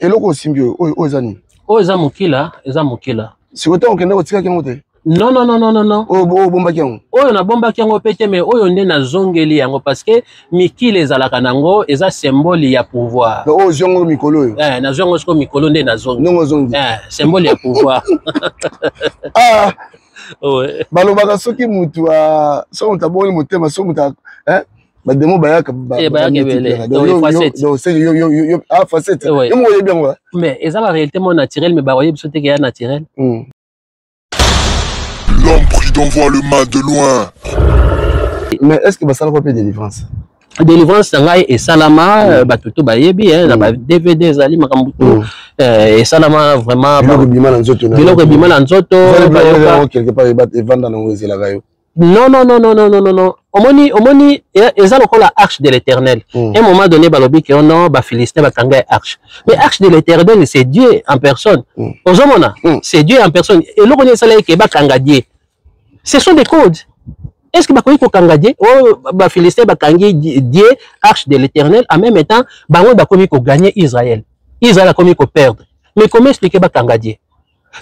Eloko osimbi oyo, oyo eza nini? Oyo eza mokila, eza mokila. Sikoyo ntango okenda otikaki yango te? Non, non, non, non, non, non. Oyo obombaki yango? Oyo nabombaki yango pe te, mais oyo nde nazongeli yango parce que mikila ezalaka nango, eza symbole ya pouvoir. Donc oyo ozwi yango mikolo oyo? Eh, nazwi yango sikoyo mikolo nde nazongi. Ndenge ozongi? Eh, symbole ya pouvoir. Ah. Ouais. Balobaka soki mutu a, soki mutu abongoli motema, soki mutu a, hein? Ba démon bayaka ba, eh, bayaka ebele. Donc, yo, fois sept. Donc, c'est yo, yo, yo, yo, ah, fois sept. Ouais. Yo, moi, bien, ouais. Mais, eza ba réalité mo naturelle, mais ba oyebi so te ke ya naturel. L'homme prudent voit le mal de loin. Mais est-ce que basala ko pe délivrance? Délivrance na ngai esalama, bato to bayebi, hein, na ba DVD ezali makambo to, esalama vraiment, biloko ebima na nzoto na biloko ebima na nzoto, bayoka. Quelque part, evanda nango ezelaka yo. Non, non, non, non, non, non, non, non. Omoni, omoni, eza lokola arche de l'Éternel. Un moment donné, balobi ke, oh non, ba Philistin bakanga arche. Mais arche de l'Éternel, c'est Dieu en personne. Ozomona, c'est Dieu en personne. Eloko ni esala ke bakanga Dieu. Ce sont des codes. Est-ce que bakoki kokanga Dieu? Oh, ba Philistin bakangi Dieu, arche de l'Éternel, en même temps, bango bakomi ko gagner Israël. Israël akomi ko perdre. Mais comment expliquer bakanga Dieu?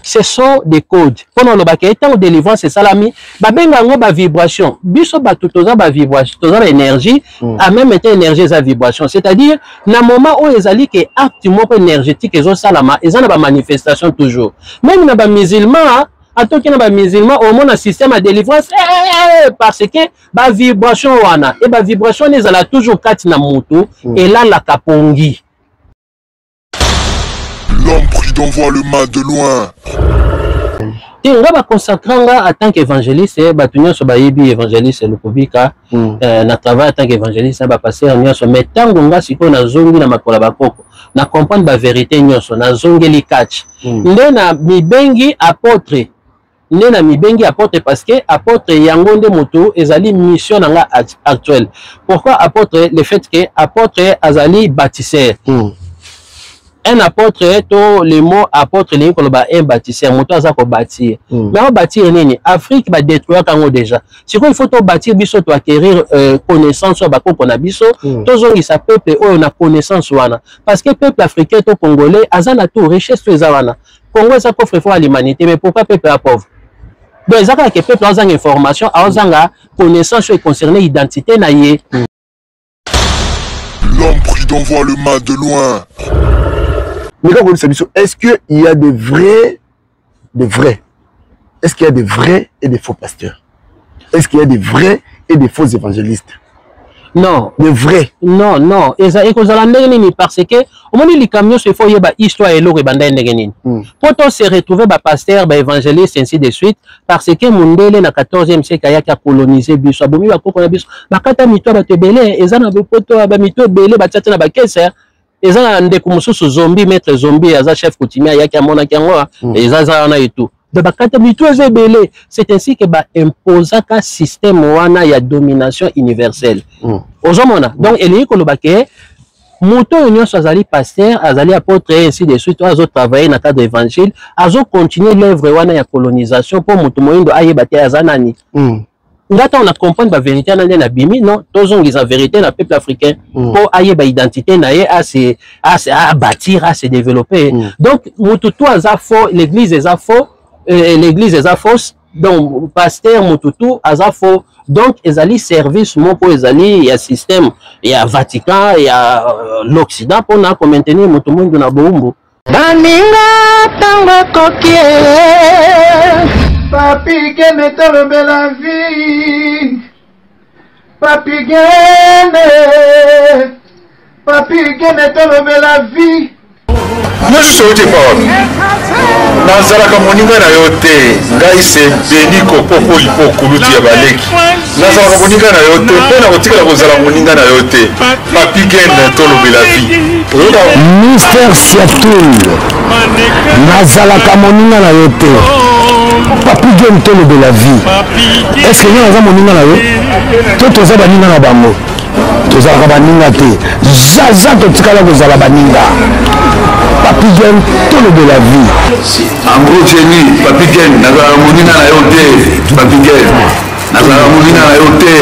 Ce sont des codes. Pona olobaka ete ntango délivrance esalami, babenga yango ba vibration. Biso bato toza ba vibration, toza ba énergie, en même temps énergie eza vibration. C'est-à-dire na moment oyo ezali ke acte moko énergétique ezosalama, eza na ba manifestation toujours. Même na ba musulmans, atoki na ba musulmans, omona système ya délivrance, parce que ba vibration wana, et ba vibration wana ezala toujours kati na mutu, elalaka pongi. L'homme prudent voit le mal de loin. Te, nga ba consacrer nga en tant qu'évangéliste, bato nyonso bayebi évangéliste Lukubika, na travail en tant qu'évangéliste, na ba pasteur nyonso, mais tango nga sikoyo nazongi na makolo ya bakoko, na comprendre ba vérité nyonso, nazongeli catch. Nde na mibengi apôtre, nde na mibengi apôtre parce que apôtre yango nde moto ezali mission na nga actuelle. Pourquoi apôtre? Le fait que apôtre azali bâtisseur. Un apôtre, to le mot apôtre elingi koloba un bâtisseur, moto aza ko bâtir. Mais on bâtir nini? Afrique ba détruire kango déjà. Sikoyo il faut to bâtir biso, to acquérir connaissance oyo bakoko na biso, tozongisa peuple oyo na connaissance wana. Parce que peuple africain to congolais aza na tout richesse to eza wana. Congo eza coffre fort à l'humanité, mais pourquoi peuple est pauvre? Donc eza kaka ke peuple azanga information, azanga connaissance oyo concerne identité na ye. L'homme prudent voit le mal de loin. Mais quand on dit, est-ce qu'il y a des vrais, des vrais? Est-ce qu'il y a des vrais et des faux pasteurs? Est-ce qu'il y a des vrais et des faux évangélistes? Non. Des vrais. Non, non. Eza ekozala ndenge nini? Parce que omoni likambo nyonso, il faut yeba histoire eloko ebanda ndenge nini. Po to se retrouver ba pasteur, ba évangéliste, ainsi de suite, parce que mundele na 14e siècle ayaki a coloniser biso, abomi ba koko na biso, bakata mito bato ebele, eza na bopoto ba mito ebele batia na ba caisse. Eza na ndeko mosusu zombi, maître zombi, aza chef coutumier, ayaki amonaki yango, eza za wana et tout. Donc bakata mito eza ebele. C'est ainsi que ba imposaka système wana ya domination universelle. Ozomona? Donc elingi koloba ke moto oyo nyonso azali pasteur, azali apôtre et ainsi de suite, oyo azo travailler na cadre évangile, azo continuer l'œuvre wana ya colonisation po moto moyindo ayeba te aza nani. Nga ntango na comprendre ba vérité wana nde na bimi, non, tozongisa vérité na peuple africain po ayeba identité na ye, a bâtir, a se développer. Donc moto to aza faux, l'église eza faux, l'église eza fausse, donc pasteur moto to aza faux. Donc ezali service moko ezali ya système ya Vatican ya l'Occident mpona ko maintenir moto moyindo na bowumbu. Baninga tango ekoki, Papi Gene tolobela vie, Papi Gene, Papi Gene tolobela vie. Nyonso outi epa wapi? Nazalaka moninga na yo te. Ngai se Beni Kokoko Lipo kulutu ya baleki. Nazalaka moninga na yo te mpe nakotikala kozala moninga na yo te. Papi Gene tolobela vie. Oyoka Mister Siatul, nazalaka moninga na yo te. Papi Gene tolobela vie. Est-ce que nga naza moninga na yo? To toza baninga na bango? Tozalaka baninga te. Zaza totikala kozala baninga. Papi Gene tolobela vie. En gros, Jenny, Papi Gene, nazalaka moninga na yo te. Papi Gene, nazalaka moninga na yo te.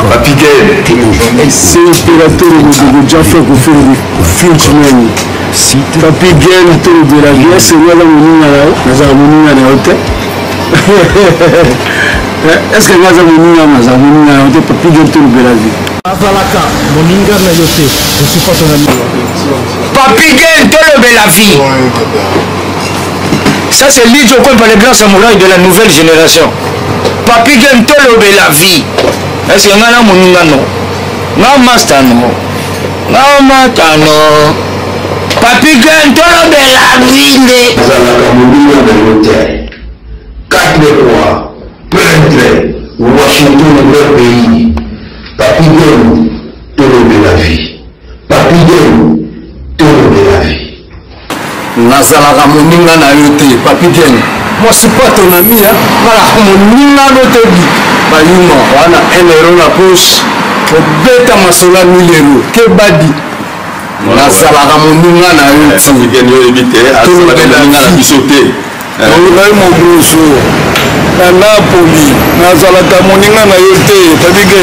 Papi Gene. C'est opérateur Modogo Jaffa Koferi Frenchman. Site. Papi Gen tolobela vie seigneur aza moninga na yo nazala moninga na yo te est ce que nga aza moninga nazala moninga na yo te Papi Gen tolobela vie. Azalaka moninga na yo te je suis pas ton ami. Papi Gen tolobela vie. Ça c'est Lidjo Kwempa le grand samouraï de la nouvelle génération. Papi Gen tolobela vie. Est ce que nga na moninga no? Nga master no? Nga mata no? Papi Gen tolobela vie nde. Azalaka moninga na yo te. 4 rois, peintre, Washington vrai pays. Papi Gen tolobela vie. Papi Gen tolobela vie. Nazalaka moninga na yo te papi gen moi suis pas ton ami hein nalaka moninga no te bi bayuma wana 1 euro na poche kobeta masolo ya 1000 euro kebadi nazalaka moninga na yo te tolobela na biso te ngai mobusu na napoli nazalaka moninga na yo te tabike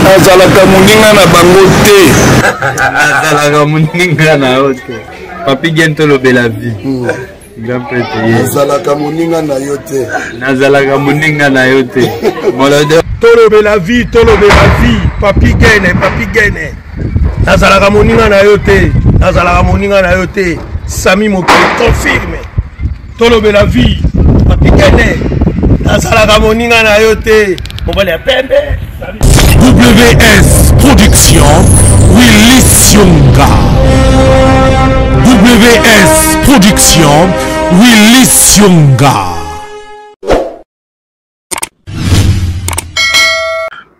nazalaka moninga na bango te nazalaka moninga na yo te papi gen tolobela vie hmm. grand prêtre ye nazalaka moninga na yo te nazalaka moninga na yo te tolobela vie tolobela vie papi gene papi gene nazalaka moninga na yo te nazalaka moninga na yo te sami mokili confirme tolobela vie papikene nazalaka moninga na yo te mobali ya pembe WS Production Willy Sionga WS Production Willy Sionga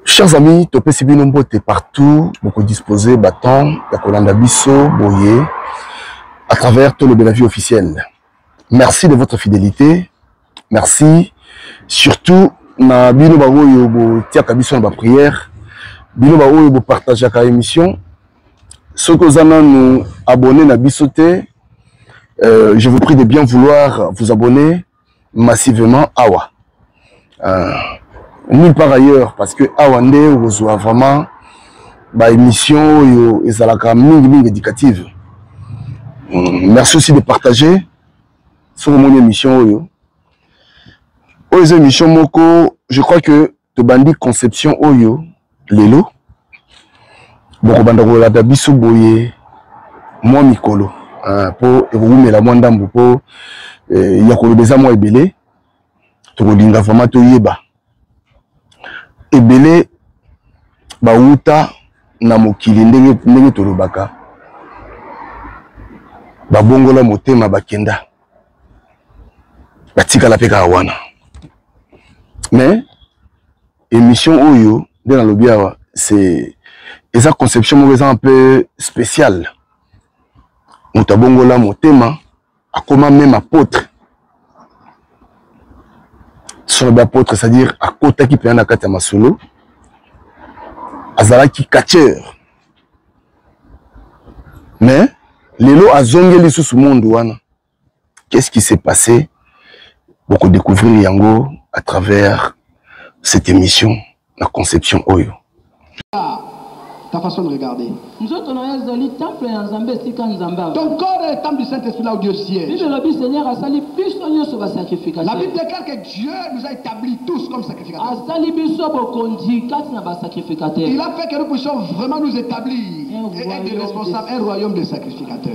Chers amis, topesi bino mbote partout, boko disposer ba temps ya kolanda biso boye à travers Tolobela Vie officielle. Merci de votre fidélité. Merci surtout na bino ba oyo botiaka biso na ba prière, bino ba oyo bo partageaka émission. Soki oza nanu abonné na biso te, euh, je vous prie de bien vouloir vous abonner massivement awa euh, nulle part ailleurs parce que awa nde okozwa vraiment ba émission oyo ezalaka mingi mingi éducative mm, merci aussi de partager soki omoni émission oyo oyo eza émission moko je crois que tobandi conception oyo lelo bokobanda kolanda biso boye mwa mikolo mpo ekowumela mwa ndambo mpo eh, ya koloba eza mwa ebele tokolinga vraiment toyeba ebele bawuta na mokili ndenge, ndenge tolobaka babongola motema bakenda batikala mpe kaka wana mais émission oyo nde nalobi awa c'est eza conception moko eza un peu spéciale moto abongola motema akoma même apôtre soki apôtre c'est-à-dire akotaki mpenza na kati ya masolo azalaki catcheur mais lelo azongeli lisusu monde wana qu'est-ce qui s'est passé boko découvrir yango à travers cette émission la conception oyo ta façon de regarder. Nzoto na yo ezali temple ya Nzambe esika Nzambe avandi. Ton corps est le temple du Saint-Esprit là où Dieu siège. Bible elobi Seigneur asali biso nyonso ba sacrificateurs. La Bible déclare que Dieu nous a établis tous comme sacrificateurs. Asali biso bokonzi kati na ba sacrificateurs. Il a fait que nous puissions vraiment nous établir et être des responsables, un royaume de sacrificateurs.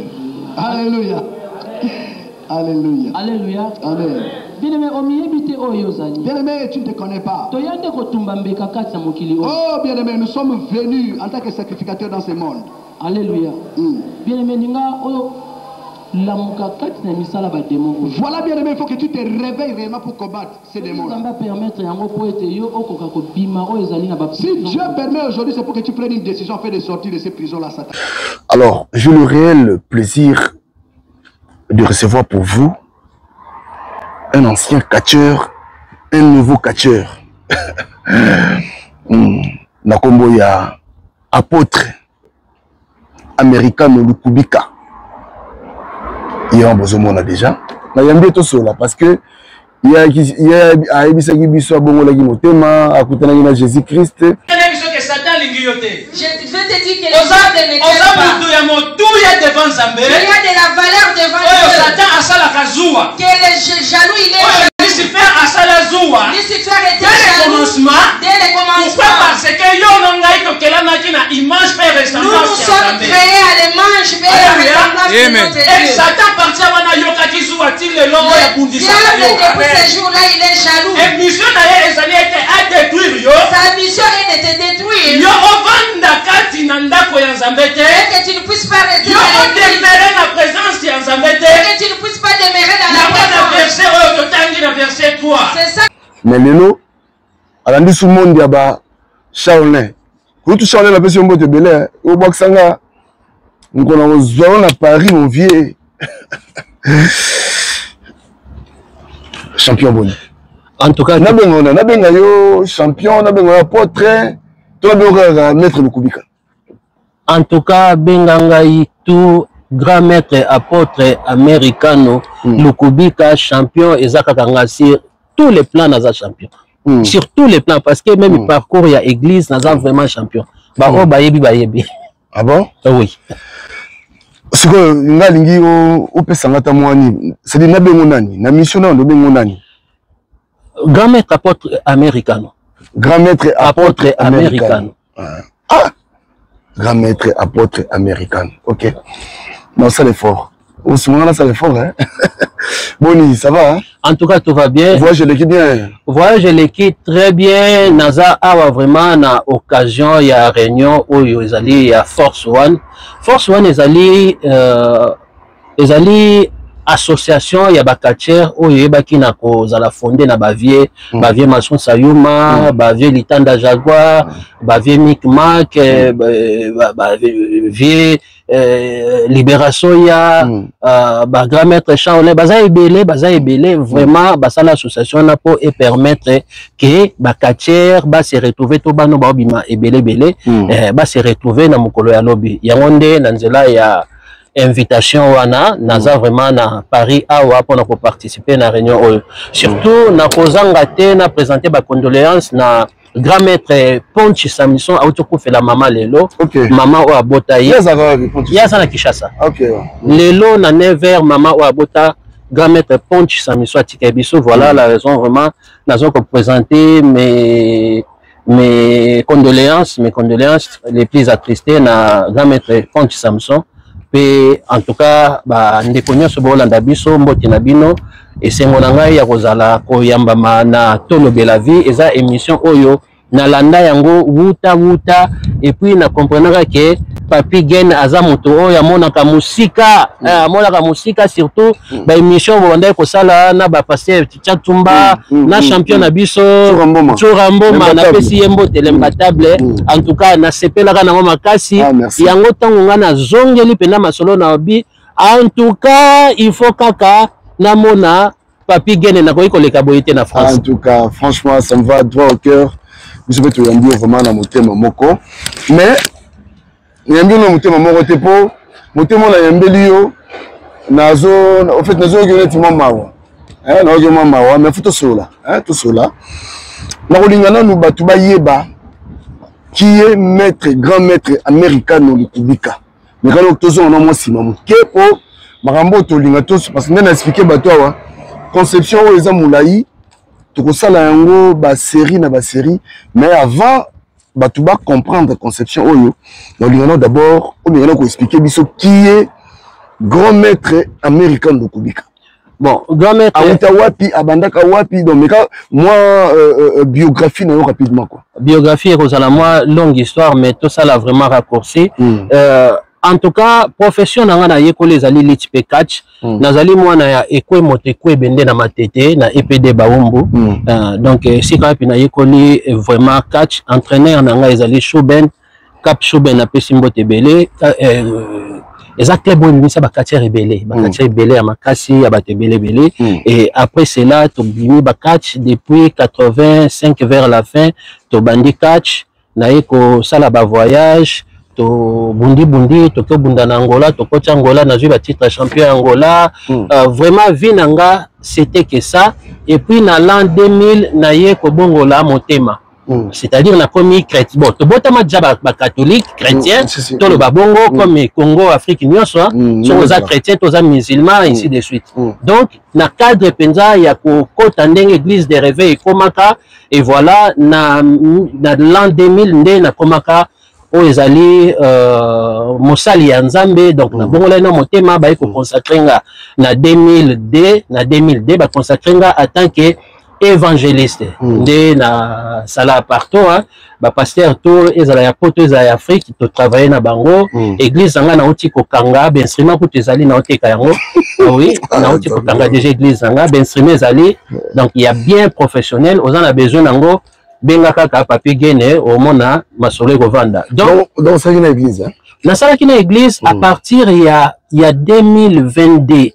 Alléluia. Alléluia. Alléluia. Amen. Bien-aimé, omiyebi te oyo ozali. Bien-aimé, tu ne te connais pas. Toya nde kotumba mbeka kati na mokili oyo. Oh, bien-aimé, nous sommes venus en tant que sacrificateurs dans ce monde. Alléluia. Mm. Bien-aimé, linga oyo lamuka kati na misala ba démons oyo. Voilà, bien-aimé, il faut que tu te réveilles réellement pour combattre ces démons. Nzambe permettre yango po ete yo okoka kobima oyo ezali na ba Si Dieu permet aujourd'hui, c'est pour que tu prennes une décision afin de sortir de ces prisons-là, Satan. Alors, j'ai le réel plaisir de recevoir pour vous un ancien catcheur, un nouveau catcheur. Hmm, na kombo ya apôtre Americano Lukubika. Ye wana bozomona déjà. Nayambi ye tosolola parce que ye ayebisaki biso abongolaki motema akutanaki na Jésus Christ. Biso ke Satan alingi yo te. Je vais te dire que le Oza diable ne oza t'aime pas. mutu ya motuya devant Nzambe. Il y a de la valeur devant Oyo Dieu. Satan asalaka zuwa. Que le jaloux, il est Oyo jaloux. Lucifer asala zuwa. Lucifer était Dès le jaloux. commencement. Dès le Pourquoi? commencement. Parce que yo na ngai tokelamaki na image mpe Nous nous ressemblance ya sommes Nzambe. créés à l'image et à la Alléluia. ressemblance de notre Et Dieu. Satan partir wana ayokaki zuwa ti lelo oyo Le abundisaka diable, yo. depuis ce jour-là, il est jaloux. Et mission na ye ezali ete adétruire yo. Sa mission est de te détruire. Yo ovanda kati na ndako ya Nzambe te. Et que tu ne puisses pas rester Yo dans l'église. odemere na présence ya Nzambe te. Et que tu ne puisses pas demeurer dans la Yango na présence. verset oyo totangi na verset 3. C'est ça. Mais lelo alandi su monde ya ba Shaolin. Kutu Shaolin napesi yo mbote ebele, obwakisa nga mokolo na kozwa yo na Paris mon vieux. Champion boni. En tout cas, nabenga yo nabenga yo champion, nabenga yo apôtre, to nabenga kaka maître Lukubika. En tout cas, benga ngai tout grand maître apôtre americano Lukubika champion eza kaka nga sur tous les plans naza champion. Sur tous les plans parce que même parcours ya église naza vraiment champion. Ba oyo bayebi bayebi. Ah bon? Oui. Sikoyo nga alingi opesa nga ata mwa nini, c'est-à-dire nabengo nani na mission na obengo nani? Grand maître apôtre americano. Grand maître apôtre Apôtre americano. americano. Ah! Grand maître apôtre americano. OK. Non, ça l'effort. Osimanga na ça l'effort hein. Boni, ça va hein? En tout cas, tout va bien. Voyage l'équipe bien. Voyage l'équipe très bien. Naza awa vraiment na occasion ya réunion oyo ezali ya Force One. Force One ezali ezali association ya ba catcheurs oyo eyebaki na kozala fondé na ba vieux, ba vieux Mason Sayuma, ba vieux Litanda Jaguar, ba vieux Mick Mac, ba vieux Libération ya ba grand maître Shaolin, baza ebele vraiment basala association na po et permettre que ba catcheurs ba se retrouver to bano ba bima ebele ebele, ba se retrouver na mokolo ya lobi. Yango nde na nzela ya invitation wana naza vraiment na Paris awa pona ko participer na réunion oyo. Surtout na kozanga te na présenter ba condoléances na grand maître Ponchi Samson auto kufela mama lelo. Mama oyo abota ye. Ye azalaka wapi, Ponchi? Ye aza na Kinshasa. OK. Lelo na 9h mama oyo abota grand maître Ponchi Samson atika biso. Voilà la raison vraiment nazo ko présenter mes condoléances les plus attristées na grand maître Ponchi Samson. Pe en tout cas ba ndeko nyonso bolanda biso, mbote na bino. Esengo na ngai ya kozala koyambama na Tolobela Vie, eza émission oyo nalanda yango wuta wuta et puis na comprenaka ke Papi Gen aza moto oyo amonaka mosika, amonaka mosika surtout ba émission bobandaki kosala na ba pasteur Tchatumba na champion na biso Tshoura Mboma, napesi ye mbote, l'imbattable. En tout cas nasepelaka nango makasi. Yango ntango ngai nazongeli mpenza masolo na bi, en tout cas il faut kaka namona Papi Gene, nakoki koleka boye te na France. En tout cas, franchement, ça me va droit au cœur. Biso mpe toyambi yo vraiment na motema moko, mais nayambi yo na motema moko te, mpo motema oyo nayambeli yo nazo, en fait nazoyoki yo neti mwa mawa, nayoki mwa mawa, mais faut tosola, tosola. Nakolinga nanu bato bayeba qui est maître, grand maître americano Lukubika. Mais kala tozonga na mwa nsima moke mpo makambo oyo tolinga to, parce que nde na expliquer bato awa, conception oyo eza molai, tokosala yango basérie na basérie. Mais avant bato bacomprendre conception oyo, nakolinga nao d'abord olinga na koexpliquer biso qui est grand maître américain Lukubika. Bon, grand maître awuta wapi, abandaka wapi, donc meka moi biographie na yo rapidement quoi. Biographie ekozala mwa longue histoire, mais tosala vraiment raccourci. En tout cas, profession na nga nayekoli ezali lutte pe catch. Nazali mwana ya Ekwe Moto Ekwe Ebende na Matete na EPD Baumbu. Donc esika wapi nayekoli vraiment catch, entraîneur na ngai ezali Shuben Cap Shuben, apesi mbote ebele. Eza club oyo ebimisa bacatcheurs ebele, bacatcheurs ebele ya makasi, ya bato ebele ebele. Et après cela tobimi bacatch depuis 85 vers la fin, tobandi catch, naye kosala bavoyage, tobundibundi, tokobunda na Angola, tokoti Angola, nazwi batitre ya champion ya Angola. Vraiment vie na nga c'était que ça. Et puis na l'an 2000 naye kobongola motema. C'est-à-dire nakomi chrétien. Bon, tobotama déjà bacatholique, chrétien, toloba bongo, comme Congo, Afrique nyonso, soki oza chrétien, toza musulman, ainsi de suite. Donc na cadre mpenza ya kokota ndenge église de réveil ekomaka, et voilà, na l'an 2000 nde nakomaka oyo ezali mosali ya Nzambe. Donc nabongolaki na motema, baye koconsacrer nga na 2002. Na 2002 baconsacrer nga en tant que évangéliste. Nde na sala partout, hein, bapasteur to ezala ya Poto, ezala ya Afrique, totravaille na bango. Église na nga nauti kokanga bainstrument, kutu ezali, naoteka yango. Oui, nauti kokanga déjà église na nga, bainstrument ezali, donc ya bien professionnel. Oza na besoin nango, benga kaka Papi Gene, omona masolo ekovanda. Donc osalaki na église, hein? Nasalaki na église à partir ya 2022,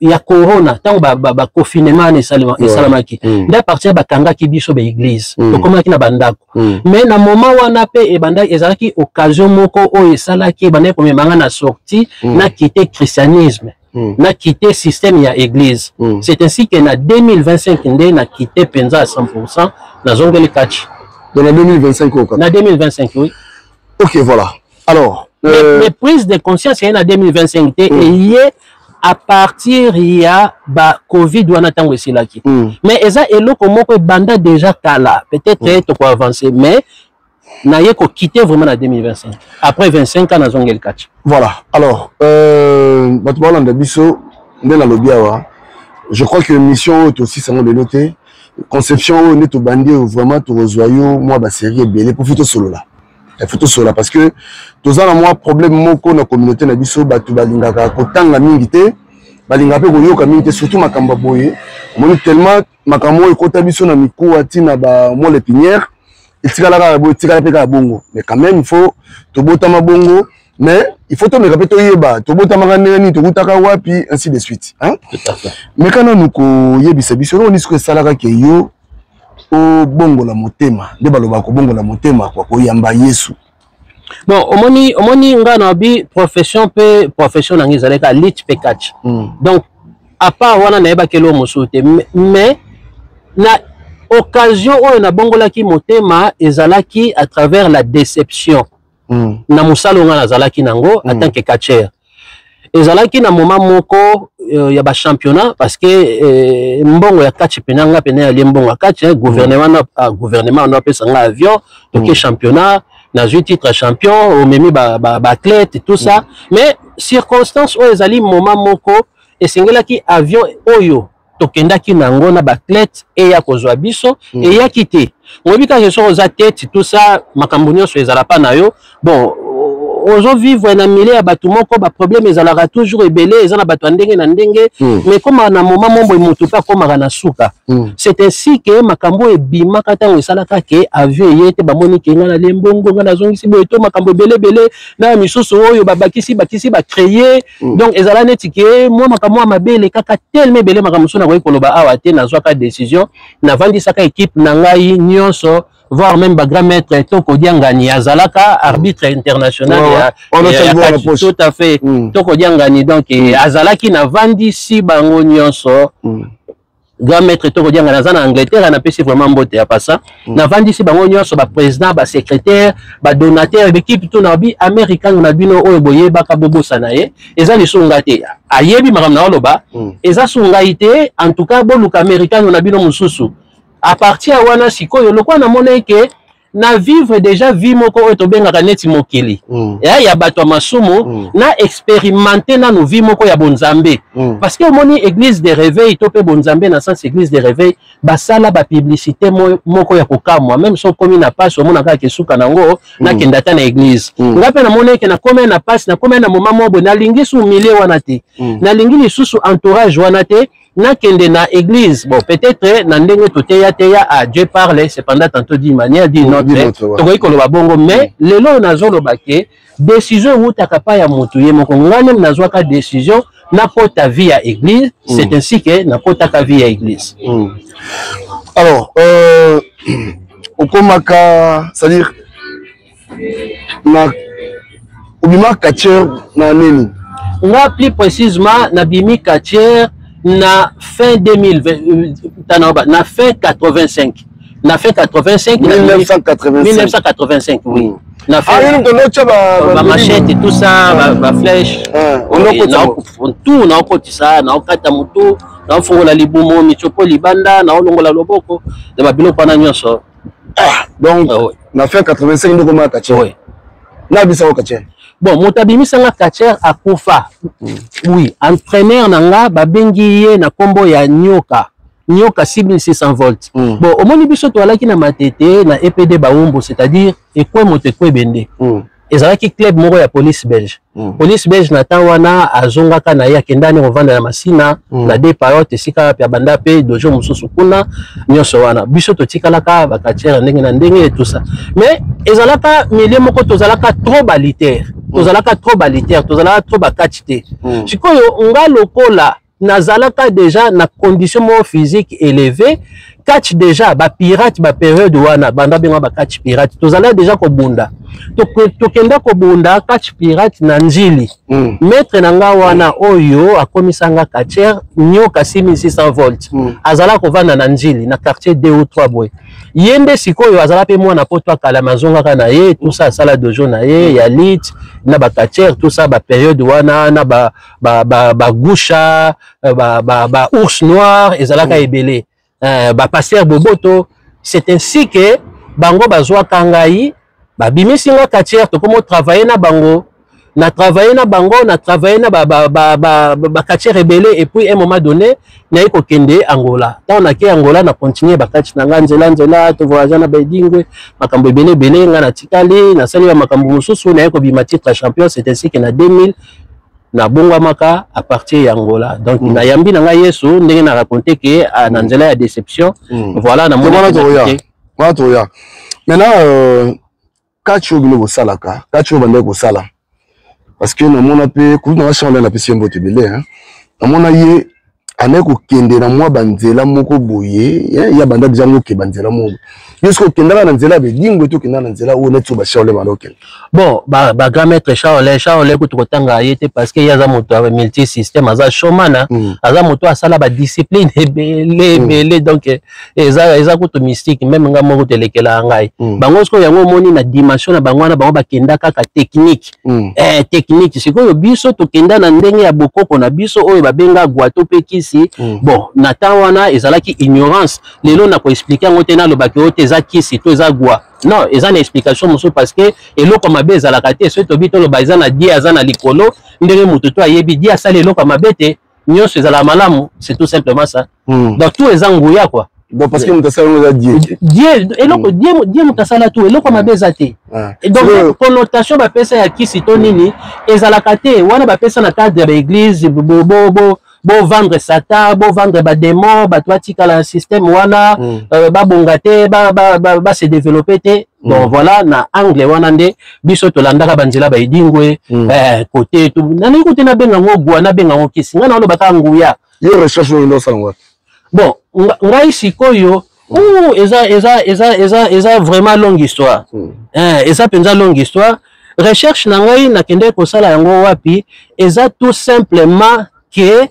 ya corona, ntango baconfinement wana esalamaki. Nde à partir bakangaki biso baéglise, tokomaki na bandako. Mais na moment wana mpe ebanda, ezalaki occasion moko oyo esalaki, ebandaki komemanga na sortie, na quitter christianisme, na quitter système ya église. C'est ainsi que na 2025 nde na quitter mpenza à 100%, nazongeli kati. Donc na 2025 oyo kaka? Na 2025, oui. Ok, voilà. Alors, mais prise de conscience eye na 2025 te, eye à partir ya bacovid wana ntango esilaki. Mais eza eloko moko ebanda déjà kala, peut-être tokoavance, mais naye kokite vraiment na 2025, après 25 ans nazongeli kati. Voilà. Alors, bato balanda biso nde nalobi awa, je crois que mission oyo tosisango lelo te, conception oyo nde tobandi oyo, vraiment tokozwa yo mwa basérie ebele po fi tosolola. Il faut tosolola parce que toza na mwa problème moko na communauté na biso: bato balingaka kotanga mingi te, balingaka mpe koyoka mingi te, surtout makambo ya boye. Omoni, tellement makambo oyo ekota biso na mikuwa, ntina bamoelle épinière, etikala kaka boye, etikala mpe kaka bongo. Mais quand même, il faut tobotama bongo, mais il faut tomeka mpe toyeba tobotamaka ndenge nini, tokutaka wapi, ainsi de suite, hein? Tout à fait. Meka nanu koyebisa biso eloko nini soki esalaka ke yo obongola motema, nde balobaka kobongola motema kwa koyamba Yesu. Bon, omoni nga na bi profession mpe, profession na ngai ezalaki lutte mpe catch. Donc à part wana, nayebaki eloko mosusu te. Mais na occasion oyo nabongolaki motema ezalaki à travers la déception na mosala oyo nga nazalaki nango en tant que catcheur. Ezalaki na moment moko ya bachampionnat, parce que mbongo ya catch pena, nga pena yalie mbongo ya catch, hein, gouvernement na gouvernement wana apesa nga avion, toke championnat, nazwi titre ya champion, omemi baathlète, tout ça. Mais circonstance oyo ezali moment moko esengelaki avion oyo tokendaki nango na baathlète eya kozwa biso, eyaki te. Oyebi kaka soki oza tete, tout ça, makambo nyonso ezala pa na yo. Bon, ozovivre na milieu ya bato moko, baproblème ezalaka toujours ebele, eza na bato ya ndenge na ndenge. Mais ekomaka na moment momboye, moto mpe akomaka na suka. C'est ainsi que makambo oyo ebimaka ntango esalaka ke avion eye te, bamoni ke nga nalie mbongo, nga nazongisi boye, to makambo ebele ebele na ya misusu oyo babakisi bakisi bacréer. Donc ezala neti ke mwa makambo ya mabe elekaka telema ebele, makambo mosusu nakoki koloba awa te. Nazwaka décision, navandisaka équipe na ngai nyonso, voire même bagrand maître Toko Diangani, azalaka arbitre international ya catch. Tout à fait. Toko Diangani, donc azalaki, navandisi bango nyonso. Grand maître Toko Diangani aza na Angleterre, napesi vraiment mbote ya pasa. Navandisi bango nyonso, baprésident, basecrétaire, badonateur, baéquipe to na bi américain na bino oyo boyebaka, bobosana ye, eza lisusu ngai te. Ayebi makambo na oloba, eza su ngai te. En tout cas, boluka américain na bino mosusu. À partir ya wana sikoyo, lokola namoni ke na vivre déjà vie moko oyo tobengaka neti mokili ya bato ya masumu, na expérimente nanu vie moko ya bonzambe. Parce que omoni, église de réveil to mpe bonzambe na sens église de réveil, basala bapublicité moko ya kokamwa. Même so okomi na pasi, omona kaka esuka nango, nakende ata na église. Nga mpe namoni eke nakomi na pasi, nakomi na moment moko boye, nalingi su milieu wana te, nalingi lisusu entourage wana te, nakende na église. Bon, peut-être na ndenge toteya teya, ah, Dieu parle cependant tantôt d'une manière, d'une autre, tokoki koloba bongo. Mais lelo nazoloba ke décision ewutaka pa ya motu ye moko. Ngai nde nazwaka décision nakota vie ya église. C'est ainsi que nakotaka vie ya église. Alors, okomaka, c'est-à-dire na obima catcheur na nini? Nga plus précisément nabimi catcheur na fin 2020, na fin 85. Na fin 85. 1985. 1985, oui. Na fin. Ah, yo notya ba machette, tout ça, ba flèche. Tout naokotisa, naokata motu, naofongola libumu, mitsopo libanda, naolongola loboko na babiloko wana nyonso. Ah, donc na fin 85 ndoko maka catcheur. Oui. Na bisako catcheur. Bon, moto abimisanga catcheur akufa. Oui, entraîneur na nga babengi ye na nkombo ya Nyoka. Nyoka 6600 volts. Bon, omoni biso toalaki na Matete na EPD Baumbu, c'est-à-dire ekwe moto ekwe ebende. Ezalaki club moko ya police belge. Police belge na temps wana azongaka na ye, akendani kovanda na Masina, na deux payote esika wapi abanda mpe dojo mosusu kuna. Nyonso wana biso totikalaka bacatcheurs ya ndenge na ndenge et tout ça, mais ezalaka milieu moko tozalaka trop balitaire, tozalaka trop balitaire, tozalaka trop bacatch te. Sikoyo nga lokola nazalaka déjà na condition moko physique élevée, catch déjà bapirate, bapériode wana banda benga bacatch pirate, tozala déjà kobunda. Tokenda kobunda catch pirate na Njili. Maître na nga wana oyo akomisanga catcheur, Nyoka 6600 volts, azala kovanda na Njili na quartier 2 ou 3 boye. Ye nde sikoyo azala mpe mwana poto, akala mazongaka na ye, tout ça, asala dojo na ye ya lutte na bacatcheurs, tout ça, bapériode wana na bagusha, ba, ba, ba, ba ours noir ezalaka ebele, bapasteur Boboto. C'est ainsi que bango bazwaka ngai, babimisi nga catcheur, tokomi travailler na bango, na travailler na bango, na travailler na bacatcheurs ebele. Et puis un moment donné naye kokende Angola. Ntango nake Angola, na continue bacatch na nga nzela nzela, tovoyage na baedingwe, makambo ebele ebele. Nga natikali nasali ba makambo mosusu, naye kobima titre ya champion. C'est ainsi que na 2000 nabongwamaka à partir ya Angola. Donc nayambi na ngai Yesu ndenge na raconte ke na nzela ya déception. Voilà, namoni. Wana toya maintenant catch oyo bino bosalaka, catch oyo bandaki kosala, parce que namona mpe kutu nanga chambre, napesi ye mbote ebele. Namona ye anayi kokende na mwa banzela moko boye, ya banda deja ngo okeba nzela moko. Yo soki okendaka na nzela ya bedingwe to okendaka na nzela oyo neti oyo bacharle banda okende? Bon, bagrand maître Charles, Charles kutu kotanga ye te, parce que ye aza moto ya multi système, aza showman, aza moto asala badiscipline ebele ebele. Donc eza kutu mystique, même nga moko telekelaka ngai. Bango sikoyo yango omoni na dimension na bango wana, bango bakenda kaka technique, technique. Sikoyo biso tokenda na ndenge ya bokoko na biso oyo babenga gwato mpe kisi. Bon, na temps wana ezalaki ignorance. Lelo na koexpliquer yango te, nalobaki oyo te eza kisi to eza gwa, non, eza na explication mosusu, parce que eloko mabe ezalaka te. Soki tobi toloba eza na die, aza na likolo, ndenge moto to ayebi die asali eloko ya mabe te, nyonso ezalaka malamu. C'est tout simplement ça. Donc tout eza nguya, quoi. Donc parce que moto asala yango eza die? Die eloko, die moto asala tout, eloko mabe eza te. Donc connotation bapesa ya kisi to nini ezalaka te. Wana bapesa na cadre ya baéglise, bovendre Satan, bovendre badémon, bato batikala na système wana, babonga te, base développer te. Donc voilà, na angle wana nde biso tolandaka banzela baedingwe. Kote nalingi kote nabenga yango gwa, nabenga yango kisi, ngai naolobaka nguya. Yo recherche oyo nde osala ngo? Bon, ngai sikoyo eza vraiment longue histoire. Eza mpenza longue histoire. Recherche na ngai nakendeki kosala yango wapi? Eza tout simplement ke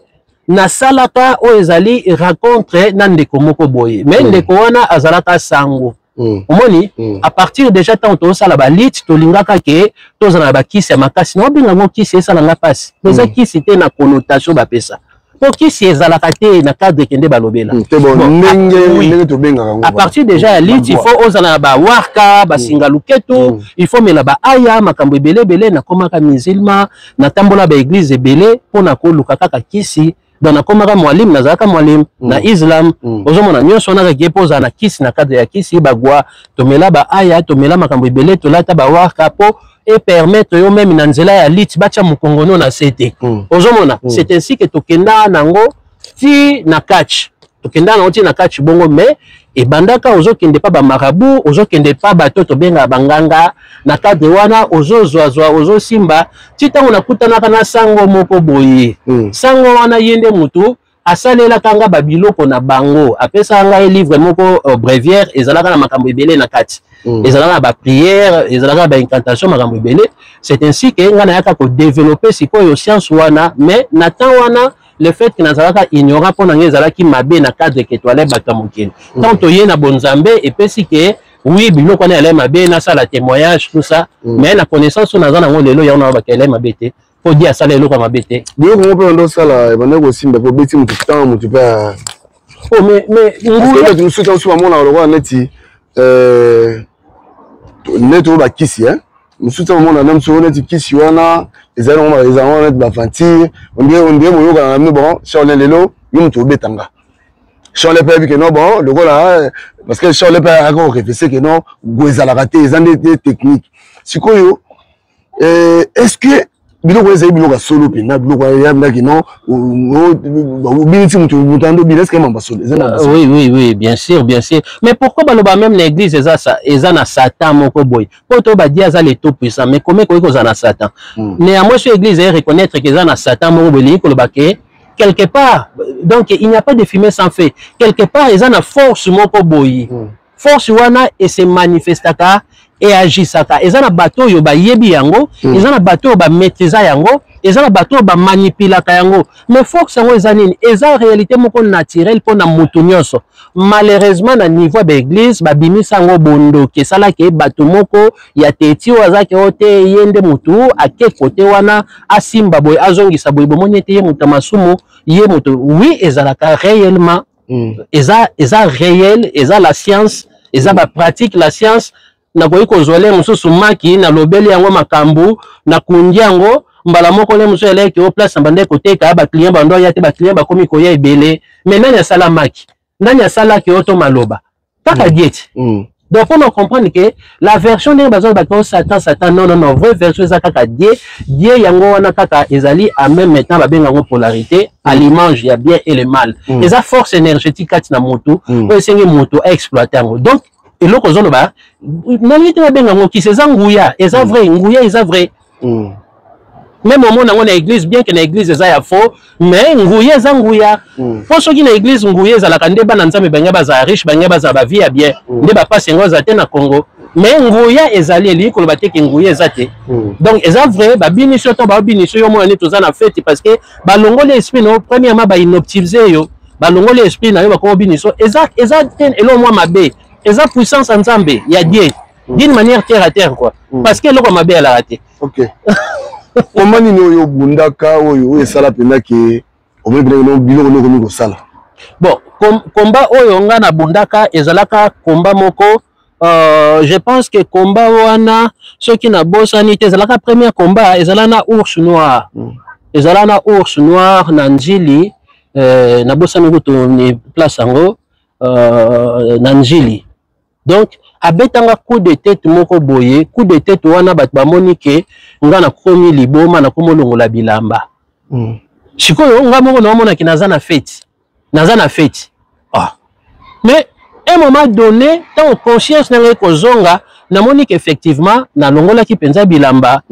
nasalaka oyo ezali rencontre na ndeko moko boye, mais ndeko wana azalaka sango. Omoni, à partir déjà ntango tozosala balutte, tolingaka ke tozala na bakisi ya makasi. Naobenga yango kisi, esalanga mpasi, mais eza kisi te na connotation bapesa, po kisi ezalaka te na cadre kende balobela. Te, bon, ndenge tobengaka yango. À partir déjà ya lutte, il faut ozala na bawarka, basinga luketu, il faut mela baaya, makambo ebele ebele. Nakomaka musulman, natambola baéglise ebele mpona koluka kaka kisi. Donc nakomaka mwalimu, nazalaka mwalimu na islam. Ozomona nyonso wana kaka mpo ozala na kisi, na cadre ya kisi, bagwa, tomela baaya, tomela makambo ebele, tolata bawarka mpo epermettre yo même na nzela ya lutte batya mokongo no na se te. Ozomona, c'est ainsi que tokenda nango ti na catch, tokenda nango ti na catch bongo. Mais ebandaka ozokende pa bamarabout, ozokende pa bato tobengaka banganga. Na cadre wana ozozwazwa, ozosimba ti ntango nakutanaka na sango moko boye. Sango wana ye nde motu asalelaka nga babiloko na bango, apesaka ngai livre moko, bréviaire, ezalaka na makambo ebele na kati. Ezalaka na baprière, ezalaka na baincantation, makambo ebele. C'est ainsi ke ngai nayaka kodévelopper sikoyo science wana. Mais na temps wana Le fait que nazalaka ignorant mpo na ngai ezalaki mabe na cadre ke toale bato ya mokili. Tant toye na bonzambe, epesi ke oui, biloko wana elai mabe, nasala témoignage, tout ça. Mais na connaissance oyo naza nango lelo, yango nalobaka elai mabe te, mpo di asala eloko ya mabe te. Biloko ngo mpe bando osala ebandaki kosimba mpe obeti motu ntango motu mpe. Oh, mais nguya bato mosusu ntango mosusu bamonaka lokola neti neti oyo bakisi mosusu ntango omona na mosusu neti kisi wana ezali nango, ezali wana neti baventure, ondire boyokana na bino. Bon, Charles, lelo yo moto obetanga Charles mpe ayebi ke non, bon, lokola parce que Charles mpe ayaka korefese ke non, go ezalaka te, eza nde technique. Sikoyo est ce que biloko ezali biloko ya solo mpenza, biloko yamdaki non, obini ti moto, moto ando obini, est ce que mamba solo eza na? Oui, oui, oui, bien sûr, bien sûr. Mais pourquoi baloba même na église eza eza na Satan moko boye? Po to badia aza le tout puissant, mais comment ekoki kozala na Satan? Néanmoins, so église eye reconnaître que eza na Satan moko boye, elingi koloba ke quelque part, donc il n'y a pas de fumée sans feu. Quelque part eza na force moko boye. Force wana ese manifestaka, eagisaka. Eza na bato oyo bayebi yango, eza na bato oyo bamaîtrisa yango, eza na bato oyo bamanipulaka yango. Mais force yango eza nini? Eza réalité moko naturelle mpo na motu nyonso. Malheureusement, na niveau ya baeglise, babimisa yango bondoki, esalaki bato moko ya teti oyo azalaki oyo te, ye nde motu ake kote wana, asimba boye, azongisa boye, bomoni ete ye moto ya masumu, ye moto. Oui, ezalaka réellement. Eza réel, eza la science, eza bapratique, la science. Nakoki kozwa le mosusu maki, nalobeli yango makambo, nakundi yango mbala moko. Le mosusu eleki o place na bandeki koteka, baclient bando aya te, baclient bakomi koya ebele. Mais nani asala maki? Nani asalaki oyo to maloba kaka dieti? Donc mpona comprendre que la version ndenge baza bato Satan, Satan, non, non, non, vraie version eza kaka Dieu. Dieu yango wana kaka ezali en même temps, babenga yango polarité, à l'image ya bien et le mal. Eza force énergétique kati na motu oyo esengi motu aexploite yango. Donc eloko ozoloba, nalingi te babenga yango kisi, eza nguya, eza vrai nguya, eza vrai. Même omona yango na église, bien que na église eza ya faux, mais nguya eza nguya. Mpo soki na église nguya ezalaka nde bana Nzambe bange bazala riche, bange bazala bavie ya bien, nde bapasi yango eza te na Congo. Mais nguya ezali, elingi koloba te ke nguya eza te. Donc eza vrai, babinisi yo to baobinisi yo, omona nde toza na feti, parce que balongoli esprit na yo. Premièrement, bahypnotiser yo, balongoli esprit na yo, bakoma obinisi yo. Eza te eloko mwa mabe, eza puissance ya Nzambe, ya Dieu, d'une manière terre à terre, quoi. Parce que eloko mabe alaka te. Ok, koma nini oyo obundaka, oyo esala mpenza ke omoni mpenza biloko nini okomi kosala? Bon, combat oyo nga nabundaka ezalaka combat moko, je pense que combat wana, soki nabosani te, ezalaka premier combat, ezala na Ours Noir. Ezala na Ours Noir na Njili, nabosani kutu ni place yango, na Njili. Donc abetanga coup de tête moko boye. Coup de tête wana, bato bamoni ke nga nakomi liboma, nakomi olongola bilamba. Sikoyo nga moko naomonaki naza na feti, naza na feti. Ah. Mais un moment donné, ntango conscience na ngai kozonga, namoni ke effectivement nalongolaki mpenza bilamba.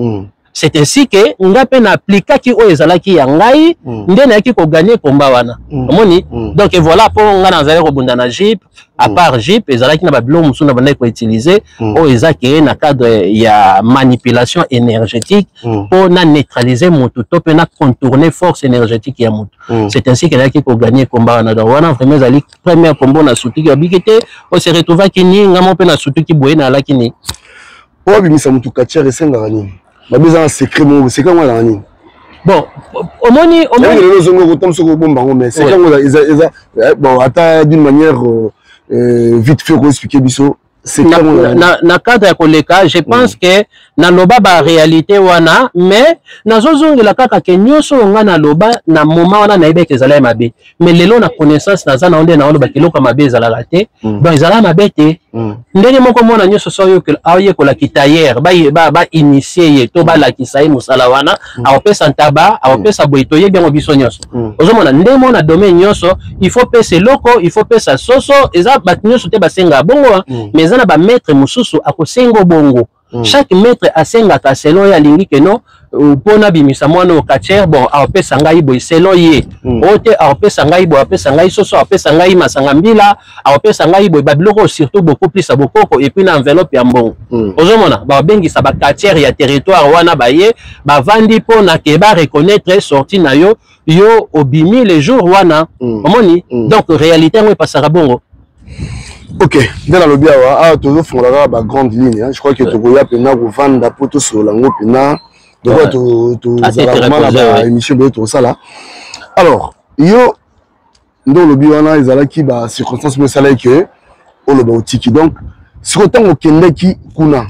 C'est ainsi que nga mpe na aplikaki oyo ezalaki ya ngai, nde nayaki kogagner combat wana. Omoni? Donc voilà, mpo nga nazali kobunda na jupe. À part jupe, ezalaki na babiloko mosusu na bandaki koutiliser, oyo eza ke na cadre ya manipulation énergétique, mpo na neutraliser motu to mpe na contourner force énergétique ya motu. C'est ainsi que nayaki kogagner combat wana. Donc wana vraiment ezali première combat na sutuki, babiki te, o se retrouvaki ni nga mo mpe na sutuki boye, nalaki ni. Po abimisa motu catcheur esengaka nini? Babi eza na secret moko, secret yango ezalaka nini? Bon, omoni. Omoni lelo ozongi okota soki obomba yango, mais secret yango eza, bon, ata d'une manière vite fait, okoexpliquer biso? Na cadre ya koleka, je pense que naloba baréalité wana, mais nazozongela kaka ke nyonso oyo nga naloba na moment wana, nayebaki ezala ya mabe. Mais lelo na connaissance naza na nde naoloba eloko ya mabe ezalaka te. Donc ezalaka mabe te. Ndenge moko mwana nyonso so aoyekolaki tailleur, bainitie ye to balakisa ye mosala wana, akopesa ntaba, akopesa boye, toyebi yango biso nyonso. Ozomona ndenge moko na domaine nyonso, il faut pesa eloko, il faut pesa soso. Eza bato nyonso te basengaka bongo, mais eza na bamaître mosusu akosenga bongo. Chaque maître asengaka selon ye. Alingi keno mpona abimisa mwana oyo catcheur, bon, akopesa ngai boye selon ye. Oyo te, akopesa ngai boye, akopesa ngai soso, akopesa ngai masanga mbila, akopesa ngai boye, babiloko oyo surtout beaucoup plus ya bokoko, et puis na enveloppe ya mbongo. Ozomona babengisa bacatcheur ya territoire wana, baye bavandi mpona ke bareconnaître sortie na yo. Yo obimi le jour wana. Omoni? Donc réalité yango epasaka bongo. Ok, nde nalobi awa, awa tozofongola kaka bagrande ligne, hein. Je crois que tokoya mpena kovanda mpo tosolola yango mpena lokola tozala vraiment na baémission boye tokosala. Alors yo nde olobi wana ezalaki bacirconstance mo esalaki ke oloba otiki. Donc sikoyo ntango okendaki kuna,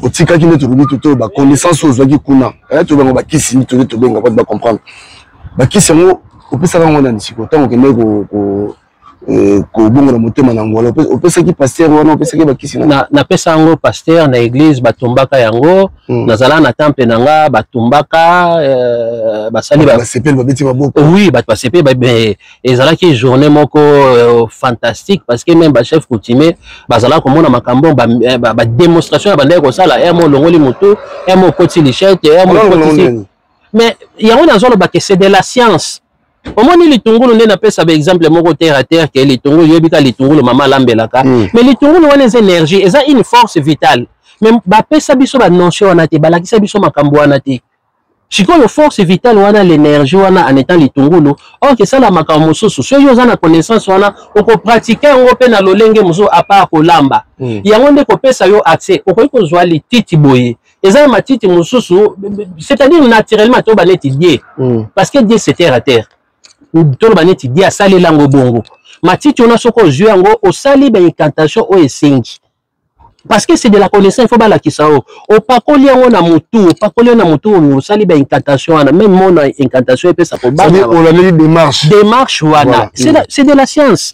otikaki nde tolobi to baconnaissance oyo ozwaki kuna, tobenga bakisi, tole tobenga po bacomprendre bakisi yango, opesaka yango nani? Sikoyo ntango okendaki kobongola motema na Angola, opesaki pasteur wana, opesaki bakisi? Na napesa yango pasteur na église, batumbaka yango. Nazala na temple na nga, batumbaka, basali. Basepeli, babeti maboko. Oui, bato basepeli. Ezalaki journée moko fantastique, parce que même bachef coutumier bazalaka komona makambo, badémonstration ya bandaki kosala emo olongoli motu, emo okoti lichette, emo okotisi. Mais yango nazoloba ke c'est de la science. Omoni litungulu, nde napesa baexemple moko terre à terre, ke litungulu, yoyebi ka litungulu mama alambelaka. Mais litungulu wana eza énergie, eza une force vitale, mais bapesa biso banotion wana te, balakisa biso makambo wana te. Sikoyo force vitale wana, l'énergie wana en étant litungulu, or esala makambo mosusu. Soki oza na connaissance wana, okopratiquer yango mpe na lolenge mosusu à part kolamba. Yango nde kopesa yo accès, okoki kozwa lititi boye, eza na matiti mosusu, c'est-à-dire naturellement toba neti die, parce que Dieu c'est terre à terre, toloba neti die asalela yango bongo. Matiti wana, soki ozwi yango, osali baincantation oyo esengi, parce que c'est de la connaissance, il faut balakisa o opakoli yango na motu, opakoli yango na motu, osali baincantation wana, même mona incantation epesa kobanga. Olandeli démarche. Démarche wana, c'est de la science.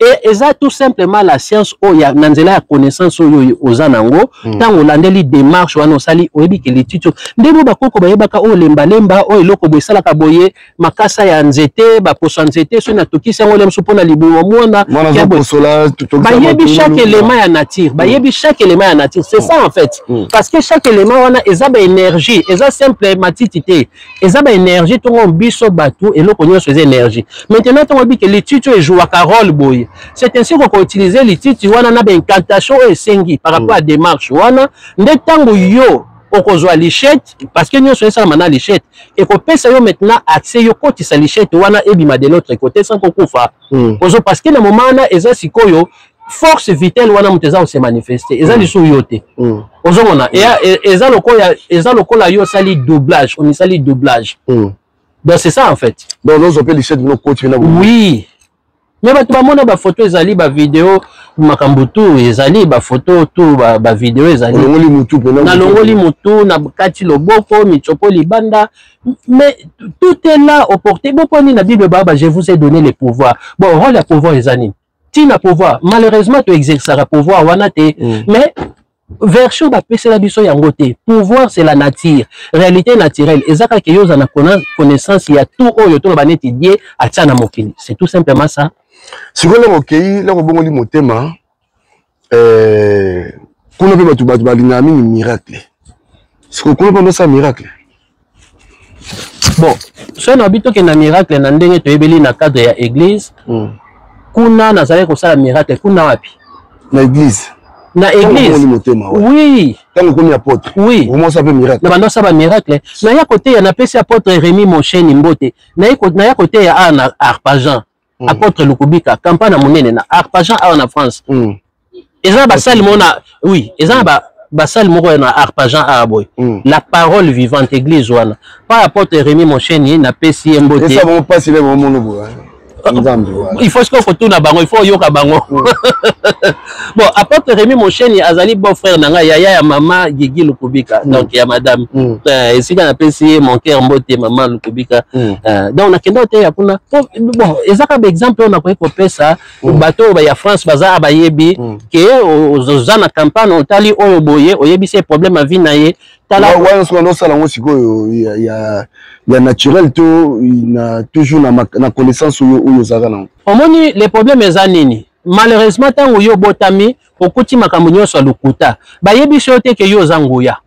Et eza tout simplement la science oyo na nzela ya connaissance oyo oza nango. Ntango olandeli démarche wana, osali, oyebi ke lititi nde bo bakoko bayebaka oyo lembalemba, oyo eloko boye esalaka boye, makasa ya nzete, baposo ya nzete, soki natokisi yango lemosu mpona libumu mwana. Bayebi chaque élément ya nature, bayebi chaque élément ya nature. C'est ça en fait, parce que chaque élément wana eza baénergie, eza simple matiti te, eza baénergie. Ntongo biso bato, eloko nyonso eza énergie. Maintenant ntongo oyebi ke lititi oyo ejouaka rôle boye, c'est ainsi kokoutiliser lititi wana na baincantation oyo esengi par rapport à démarche wana. Nde ntango yo okozwa lichette, parce que nyonso esalama na lichette, ekopesa yo maintenant accès, yo kotisa lichette wana, ebima de l'autre côté sans kokufa. Ozo, parce que na moment wana eza sikoyo force vitale wana moto eza kose manifester, eza lisusu yo te. Ozomona, eza lokola yo osali doublage, omisali doublage. Donc c'est ça en fait. Donc ozwa mpe lichette bino okoti na Oui, mais bato bamona bafoto ezali, bavideo, makambo tu ezali, bafoto tu, bavideo ezali. Olongoli mutu mpena? Nalongoli mutu, na kati loboko, mitsopo libanda, mais tout est là au porté. Boponi na Bible baba: "Je vous ai donné le pouvoir." Bon, rôle ya pouvoir eza nini? Ntina pouvoir, malheureusement toexerçaka pouvoir wana te. Mais version bapesela biso yango te. Pouvoir, c'est la nature, réalité naturelle. Eza kaka yo oza na connaissance ya tout oyo toloba neti Die atia na mokili. C'est tout simplement ça. Sikoyo loko okei, loko obongoli motema, kuna mpe bato balingaka mingi miracle. Sikoyo kuna mpe ondosala miracle? Bon, soki nabi tokenda miracle na ndenge toyebeli na cadre ya église, kuna nazalaki kosala miracle kuna wapi? Na église. Na église. Motema. Oui. Ntango okomi apôtre. Oui. Okomosala mpe miracle? Na bando osala bamiracle, naya koteya, napesi apôtre Rémi Mosheni mbote, naya koteya awa na Arpajon. Apôtre Lukubika, campagne ya monene na Arpajon awa na France. Eza na basali moko na, oui, eza na basali moko na Arpajon awa boye, La Parole Vivante, église wana pa apôtre Rémi Mosheni, napesi ye mbote. Esa bango mpasi le bango boye Nzambe. Il faut sikoyo kotuna bango, il faut oyoka bango. Bon, apôtre Rémi Mosheni azali beau frère na ngai, yaya ya mama Gigi Lukubika, donc ya madame. Esika napesi ye mon cœur, mbote mama Lukubika. Donc nakenda oteya kuna. Bon, eza kaka baexemple oyo nakoki kopesa. Bato oyo ya France baza, bayebi ke oza na campagne, otali oyo boye, oyebisi ye problème ya vie na ye. Tala wana, soki osala yango sikoyo ya naturel to na toujours na connaissance oyo ozalaka nango? Omoni, le problème eza nini? Malheureusement, ntango yo obotami, okuti makambo nyonso ya lokuta. Bayebisi yo te ke yo oza nguya.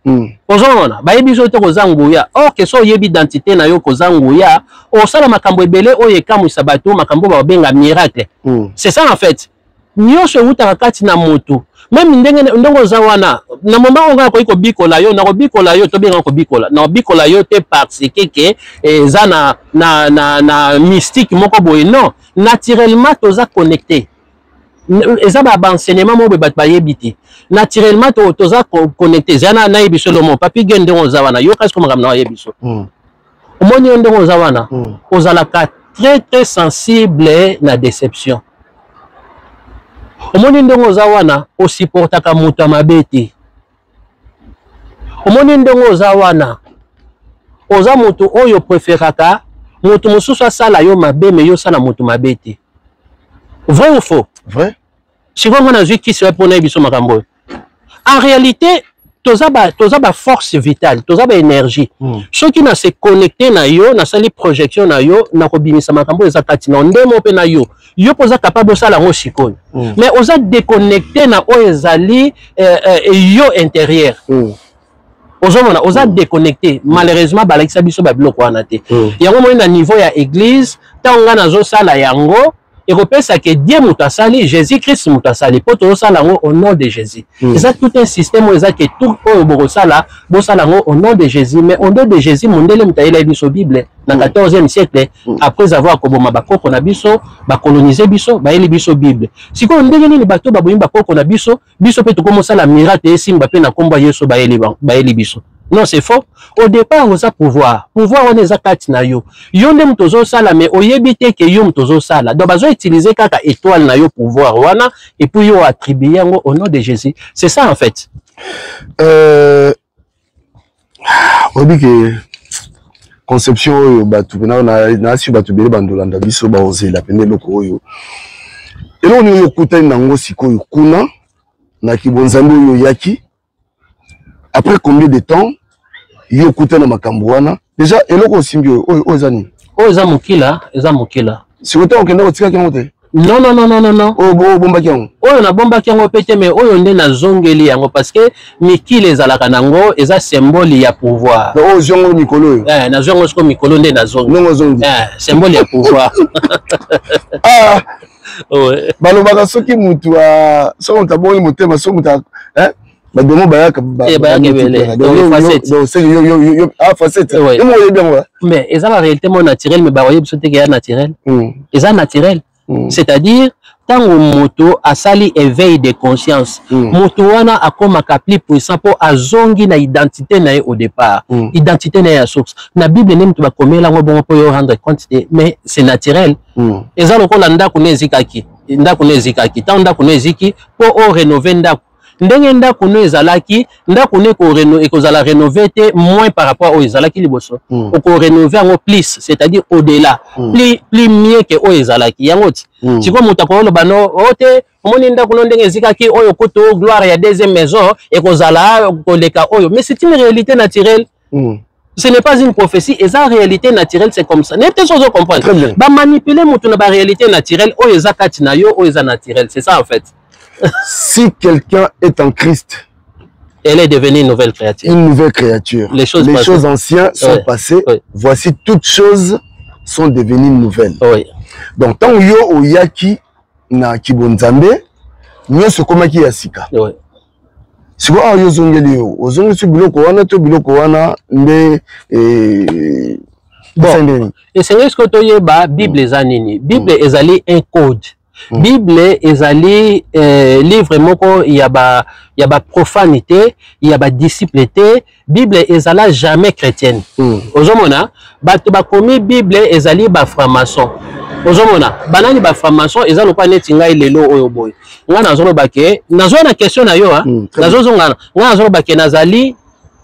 Ozomona, bayebisi yo te koza nguya, or ke so oyebi identité na yo, koza nguya, osala makambo ebele oyo ekamwisa bato, makambo oyo babenga miracle. C'est ça en fait. Nyonso ewutaka kati na moto. Meme ndenge ndenge oza wana, na moment oyo ngai nakoki kobikola yo, nakobikola yo, tobenga kobikola. Nakobikola yo te parce que ke eza na na na na mystique moko boye. Non, naturellement toza connecté. Eza ba ba enseignement moko boye bato bayebi te. Naturellement to, toza connecté. Eza na nayebi biso lomo. Papi Gen ndenge oza wana, yoka siko makambo na yebi biso. Omoni yo ndenge oza wana, ozalaka très très sensible na déception. Omoni ndenge oza wana, osupportaka moto ya mabe te. Omoni ndenge oza wana, oza moto oyo préféraka moto mosusu asala yo mabe, mais yo osala moto mabe te. Vrai ou faux? Vrai. Sikoyo nga nazwi kisi wapi mpo nayebi biso makambo oyo? En réalité, toza ba, toza ba force vitale, toza ba énergie. Soki na se connecter na yo, nasali projection na yo, nakobimisa makambo eza kati na ndemo mpe na yo. Yo mpo oza capable osala yango sikoyo. Mais oza déconnecté na oyo ezali yo intérieur. Ozomona oza déconnecté. Malheureusement balakisa biso ba biloko wana te. Yango moni na niveau ya église, ntango nga nazosala yango, ekopesa ke Dieu moto asali, Jésus-Christ moto asali, po tozosala yango au nom de Jésus. Eza tout un système oyo eza ke tout oyo bokosala, bosala yango au nom de Jésus. Mais au nom de Jésus, mondele moto ayelaki biso Bible na 14e siècle, après avoir koboma bakoko na biso, bakolonize biso, bayeli biso Bible. Sikoyo ndenge nini bato babomi bakoko na biso, biso mpe tokomosala miracle esimba mpe na kombo ya Yesu bayeli biso? Non, c'est faux. Au départ, oza pouvoir. Pouvoir wana eza kati na yo. Yo nde moto ozosala, mais oyebi te ke yo moto ozosala. Donc bazo utiliser kaka étoile na yo, pouvoir wana, et puis yo attribuer yango au nom de Jésus. C'est ça en fait. Oyebi ke conception oyo bato pena na si bato ebele bandolanda biso baozela pene eloko oyo, eloko nini oyo okutani nango sikoyo kuna na kibonzambe oyo oyaki? Après combien de temps yo okutani na makambo wana? Déjà eloko osimbi oyo, oyo eza nini? Oyo eza mokila, eza mokila. Sikoyo ntango okenda kotikaki yango te? Non, non, non, non, non, non. Oyo obombaki yango? Oyo nabombaki yango pe te, mais oyo nde nazongeli yango parce que mikili ezalaka nango, eza symbole ya pouvoir. Donc oyo ozwi yango mikolo oyo? Nazwi yango sikoyo mikolo nde nazongi. Ndenge ozongi? Symbole ya pouvoir. Ah! Ouais. Balobaka soki mutu a, soki mutu abongi motema, soki mutu a, hein? Bademo bayaka, bayaka ebele. Donc, Donc, facette. Donc, c'est yo, yo, yo, yo, ah, facette. Ouais. Yo, moi, bien, ouais. Mais eza la réalité mo naturelle, mais baoyebi biso te ke ya naturel. Eza naturel. C'est-à-dire, ntango moto asali éveil de conscience, moto wana akomaka plus puissant mpo azongi na identité na ye au départ. Identité na ye ya source. Na Bible nde moto bakomela yango bongo mpo yo rendre compte te, mais c'est naturel. Eza lokola ndako ne ezikaki. Ndako ne ezikaki. Ntango ndako ne eziki, mpo o rénover ndako. Ndenge ndako no ezalaki, ndako no ekozala rénové te moins par rapport oyo ezalaki liboso. Oko rénover yango plus, c'est-à-dire au-delà, plus mieux que oyo ezalaki. Yango ti. Sikoyo moto akoloba no, o te, omoni ndako no ndenge ezikaki, oyo kutu gloire ya deuxième maison ekozala koleka oyo. Mais c'est une réalité naturelle. Ce n'est pas une prophétie, eza réalité naturelle, c'est comme ça. N'est-ce pas, comprendre? Très bien. Ba manipuler moto na ba réalité naturelle, oyo eza kati na yo, oyo eza naturel, c'est ça en fait. Si quelqu'un est en Christ, elle est devenue une nouvelle créature. Une nouvelle créature. Les choses Les passées. choses anciennes sont passées. Voici toutes choses sont devenues nouvelles. Donc, tant yo oyaki na kibonzambe, nyonso ekomaki ya sika. Sikoyo awa yo ozongeli yo, ozongisi biloko wana to biloko wana nde, Bon, esali nini? Esengeli sikoyo toyeba Bible eza nini. Bible ezali un code. Bible ezali livre moko ya ba profane te, ya ba disciple te. Bible ezala jamais chrétienne. Ozomona bato bakomi Bible ezali ba franc-maçon. Ozomona banani ba franc-maçon? Eza lokola neti ngai lelo oyo boye. Ngai nazoloba ke nazwa na question na yo, hein? Très bien. Nazozongana. Ngai nazoloba ke nazali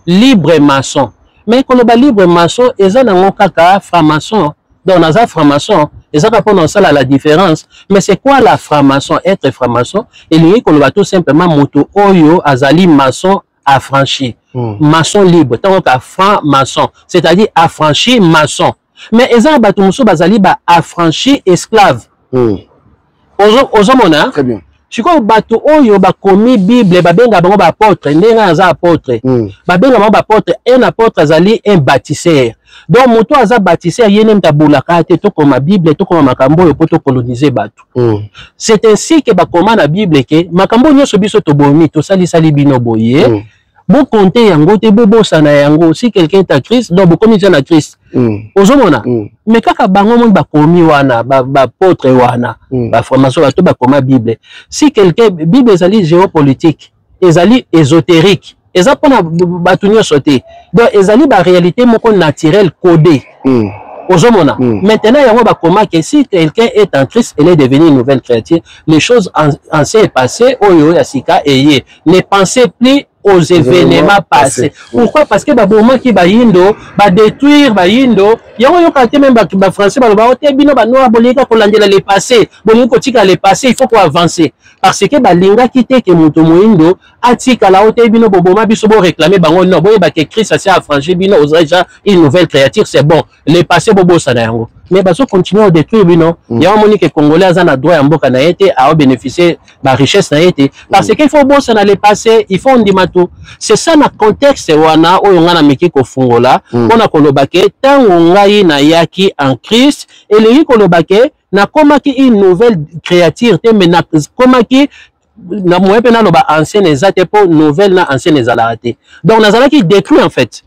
libre maçon. Mais koloba libre maçon eza nango kaka franc-maçon. Donc naza franc-maçon, eza kaka mpona kosala la différence. Mais c'est quoi la franc-maçon? Être franc-maçon elingi koloba tout simplement moto oyo azali maçon affranchi. Maçon libre, tango ka franc-maçon, c'est-à-dire affranchi maçon. Mais eza na bato mosusu bazali ba affranchi esclave. Ozomona? Très bien. Sikoyo bato oyo bakomi Bible babenga bango baapôtre, ndenge ngai naza apôtre. Babenga bango baapôtre. Un apôtre azali un bâtisseur. Donc moto aza bâtisseur, ye nde moto abulaka te tokoma Bible, tokoma makambo oyo mpo tokolonize bato. C'est ainsi que bakoma na Bible ke makambo nyonso biso tobomi, tosalisali bino boye. Bokonte yango te, bobosana yango. Si quelqu'un est à Christ, donc bokomi deja na Christ. Ozomona? Mais kaka bango moni bakomi wana, baapôtre wana, baformation, bato bakoma Bible. Si quelqu'un, Bible ezali géopolitique, ezali ésotérique, eza mpona bato nyonso te. Donc ezali baréalité moko naturelle codée. Ozomona? Maintenant yango bakoma ke si quelqu'un est en Christ, elle est devenue une nouvelle créature, les choses anciennes passées, oyo ya sika eye. Ne pensez plus aux événements passés. Pourquoi? Parce que babomaki bayindo, badétruire bayindo. Yango yoka te, même bafrançais baloba te bino banoir bolingi kolandela le passé, bolingi kotika le passé, il faut koavancer. Parce que balingaki te ke moto moyindo atikala o te bino boboma biso, boréclame bango. Non, boyeba ke Christ asi affranchi bino, oza déjà une nouvelle créature, c'est bon, le passé bobosana yango. Mais bazocontinue odétruire bino. Yango omoni ke Congolais aza na droit ya mboka na ye te, aobénéficie barichesse na ye te, parce que il faut bosana le passé, il faut ondima tout. C'est ça na contexte wana oyo ngai nameki kofungola mpona koloba ke ntango ngai nayaki en Christ, elingi koloba ke nakomaki une nouvelle créature te, mais nakomaki na moyen mpe naloba ancienne eza te, mpo nouvelle na ancienne ezalaka te. Donc nazalaki détruit, en fait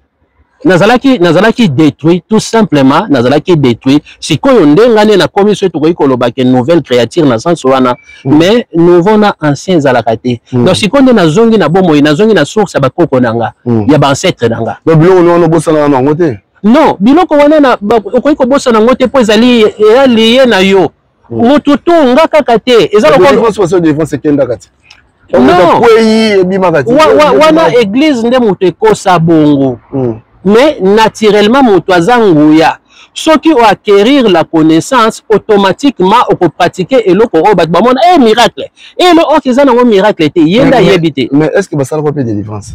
nazalaki détruit, tout simplement nazalaki détruit. Sikoyo nde ngai nde nakomi, soki tokoki koloba ke nouvelle créature na sens wana, mais nouveau na ancien ezalaka te. Donc sikoyo nde nazongi na bomoi, nazongi na source ya bakoko na nga, ya baancêtre na nga. Donc biloko wana obosana na yango te? Non, biloko wana na okoki kobosana yango te, mpo ezali eya lié na yo. Motu to nga kaka te, eza lokola défense ekendaka te. Non, kwei ebimaka te. Wana église nde moto ekosa bongo. Mais naturellement moto aza nguya. Soki oacquérir la connaissance, automatiquement okopratike eloko oyo bato bamona e miracle, elo oyo eza nango miracle te, ye nde ayebi te. Mais est ce que basalaka mpe délivrance?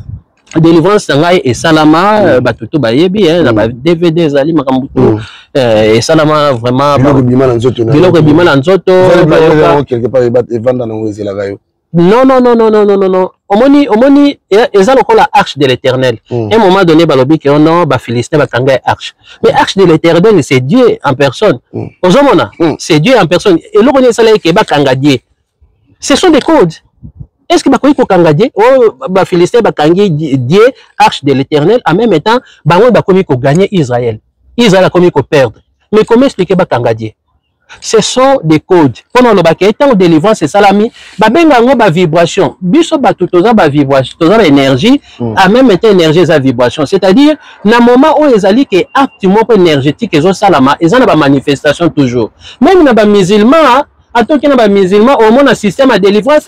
Délivrance na ngai esalama, bato to bayebi na ba DVD, ezali makambo to esalama vraiment. Biloko ebima na nzoto? Biloko ebima na nzoto. Quelque part evanda nango, ezelaka yo? Non, non, non, non, non, non, non, non. Omoni, eza lokola arche de l'Éternel. Un moment donné, balobi ke non, bafilistin bakanga arche. Mais arche de l'Éternel, c'est Dieu en personne. Ozomona? C'est Dieu en personne. Eloko nini esalaki ke bakanga Dieu? Ce sont des codes. Est-ce que bakoki kokanga Dieu? Oyo bafilistin bakangi Dieu, arche de l'Éternel, en même temps bango bakomi kogagner Israël. Israël akomi koperdre. Mais comment expliquer bakanga Dieu? Ce sont des codes. Mpona olobaka ntango délivrance esalami, babenga yango bavibration. Biso bato toza bavibration, toza baénergie. En même temps énergie eza vibration, c'est-à-dire na moment oyo ezali ke acte moko énergétique ezosalama, eza na bamanifestation toujours. Même na bamusulman, atoki na bamusulman, omona système ya délivrance,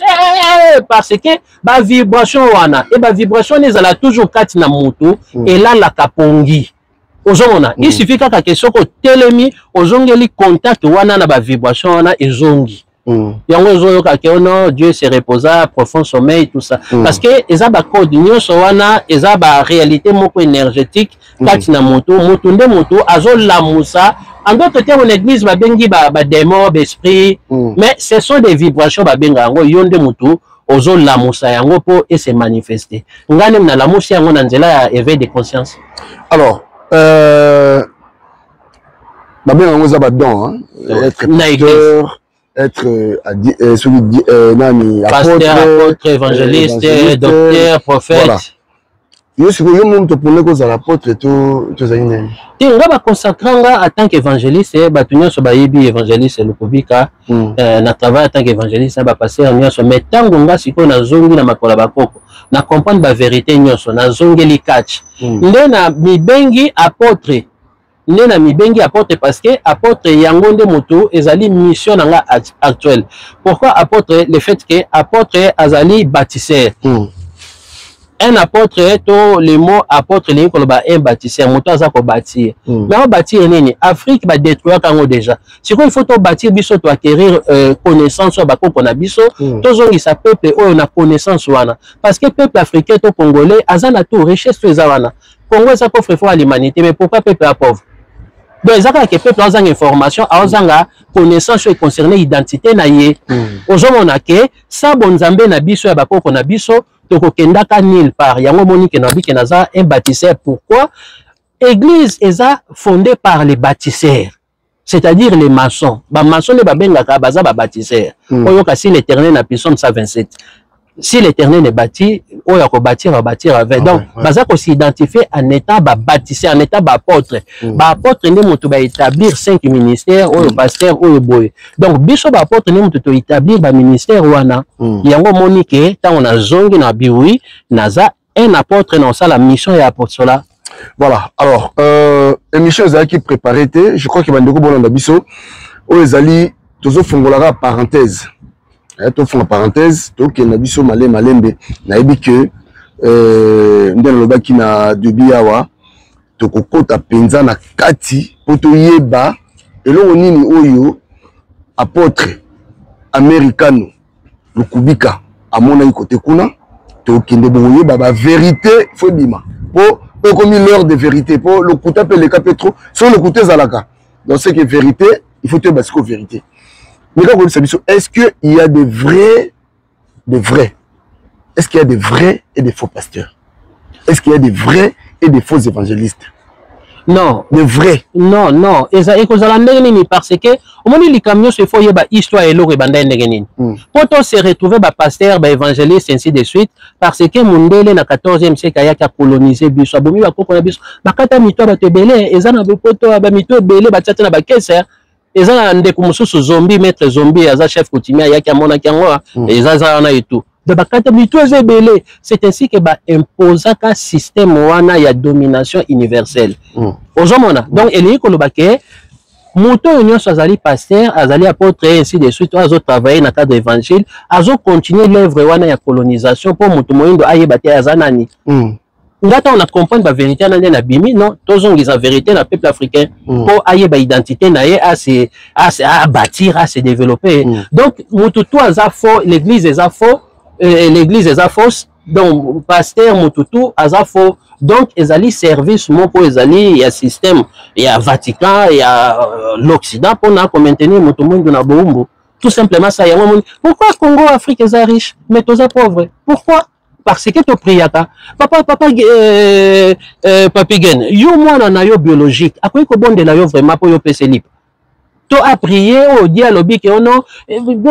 parce que bavibration wana, e bavibration wana ezala toujours kati na motu, elalaka pongi. Ozomona? Il suffit kaka ke soki otelemi, ozongeli contact wana na bavibration wana, ezongi. Yango ozoyoka ke oh non, Dieu se reposa, profond sommeil, tout ça, parce que eza bacode nyonso wana, eza baréalité moko énergétique kati na moto. Moto nde moto azolamusa. En d'autres termes, na église babengi badémon, baesprit, mais ce sont des vibrations babenga yango. Yo nde moto ozolamusa yango mpo ese manifeste. Ngai nde nalamusi yango na nzela ya éveil de conscience. Alors babenga yango eza badon, hein? Être Na église. Pasteur, être soki nani? Pasteur, apôtre, évangéliste, docteur, prophète. Voilà. Yo sikoyo, yo moto topone kozala apôtre to tozali nani? Te, nga baconsacra nga en tant qu'évangéliste. Bato nyonso bayebi évangéliste Lukobika. Na travail en tant qu'évangéliste na bapasteur nyonso. Mais ntango nga sikoyo nazongi na makolo ya bakoko, na comprendre bavérité nyonso, nazongeli catch, nde na mibengi apôtre. Nde na mibengi apôtre parce que apôtre yango nde moto ezali mission na nga actuelle. Pourquoi apôtre? Le fait que apôtre azali bâtisseur. Un apôtre to le mot apôtre elingi koloba un bâtisseur, moto aza kobâtir. Mais obâtir nini? Afrique badétruiraka yango déjà. Sikoyo il faut tobâtir biso, toacquérir connaissance oyo bakoko na biso, tozongisa peuple oyo na connaissance wana, parce que peuple africain to congolais aza na tout richesse to eza wana. Congo eza coffre fort à l'humanité, mais pourquoi peuple ya pauvre? Donc eza kaka ke peuple azanga information, azanga connaissance oyo econcerne identité na ye. Ozomona ke sa bonzambe na biso ya bakoko na biso, tokokendaka nulle part. Yango omoni ke nabi ke naza un bâtisseur. Pourquoi? Église eza fondée par les bâtisseurs, c'est-à-dire les maçons. Bamaçon nde babengaka baza babâtisseur. Oyoka si l'Éternel na Psaume 127: si l'Éternel ne bâtit, oyo akobâtir abâtir avec. Donc baza kos'identifier en étant babâtisseur, en étant baapôtre. Baapôtre nde moto baétablir cinq ministères oyo, pasteur oyo boye. Donc biso baapôtre nde moto toétablir baministère wana. Yango omoni ke ntango nazongi na biwi, naza un apôtre na osala mission ya apostolat. Voilà. Alors, émission ezalaki préparé te. Je crois que bandeko bolanda biso, oyo ezali tozofungolaka parenthèse. Tofunga parenthèse, tokende na biso malembe malembe. Nayebi ke nde nalobaki na début awa, tokokota mpenza na kati mpo toyeba eloko nini oyo apôtre Americano Lukubika amonaki kote kuna. Tokende bokoyeba bavérité, faut ebima mpo ekomi l'heure de vérité, mpo lokuta mpe eleka mpe trop. Soki lokuta ezalaka, donc c'est que vérité, il faut toyeba sikoyo vérité. Meka koyebisa biso, est-ce que il y a des vrais, de vrais, est-ce qu'il y a des vrais et des faux pasteurs? Est-ce qu'il y a des vrais et des faux évangélistes? Non. De vrais? Non, non, eza ekozala ndenge nini? Parce que omoni, likambo nyonso ifo oyeba histoire eloko ebanda ye ndenge nini mpo to se retrouver bapasteur, baévangéliste, ainsi de suite. Parce que mondele na 14e siècle ayaki acoloniser biso, abomi bakoko na biso, bakata mito ya bato ebele. Eza na bopoto bamito ebele batia te na bakese. Eza na ndeko mosusu Zombi, maître Zombi, aza chef coutumier, ayaki amonaki yango. Eza eza wana etu. Donc bakata mito eza ebele. C'est ainsi que baimposaka système wana ya domination universelle. Ozomona, donc elingi koloba ke moto oyo nyonso azali pasteur, azali apôtre, ainsi de suite, oyo azotravaille na cadre évangile, azocontinue l'œuvre wana ya colonisation mpo moto moyindo ayeba te aza nani. Nga ntango na comprendre bavérité wana, nde nabimi: non, tozongisa vérité na peuple africain mpo ayeba identité na ye, ase abâtir, ase développer. Donc moto to aza faux, l'église eza faux, l'église eza fausse. Donc pasteur, moto tu aza faux. Donc ezali service moko ezali ya système ya Vatican, ya l'Occident, mpona komaintenir moto mwindu na bowumbu, tout simplement ça. Yango moni pourquoi Congo, Afrique eza riche mais toza pauvre. Pourquoi? Parce que topriaka papa, papa papi Gen. Yo mwana na yo biologique akoki kobondela yo vraiment mpo yo pesa lipa to aprier oyo di alobi ke ono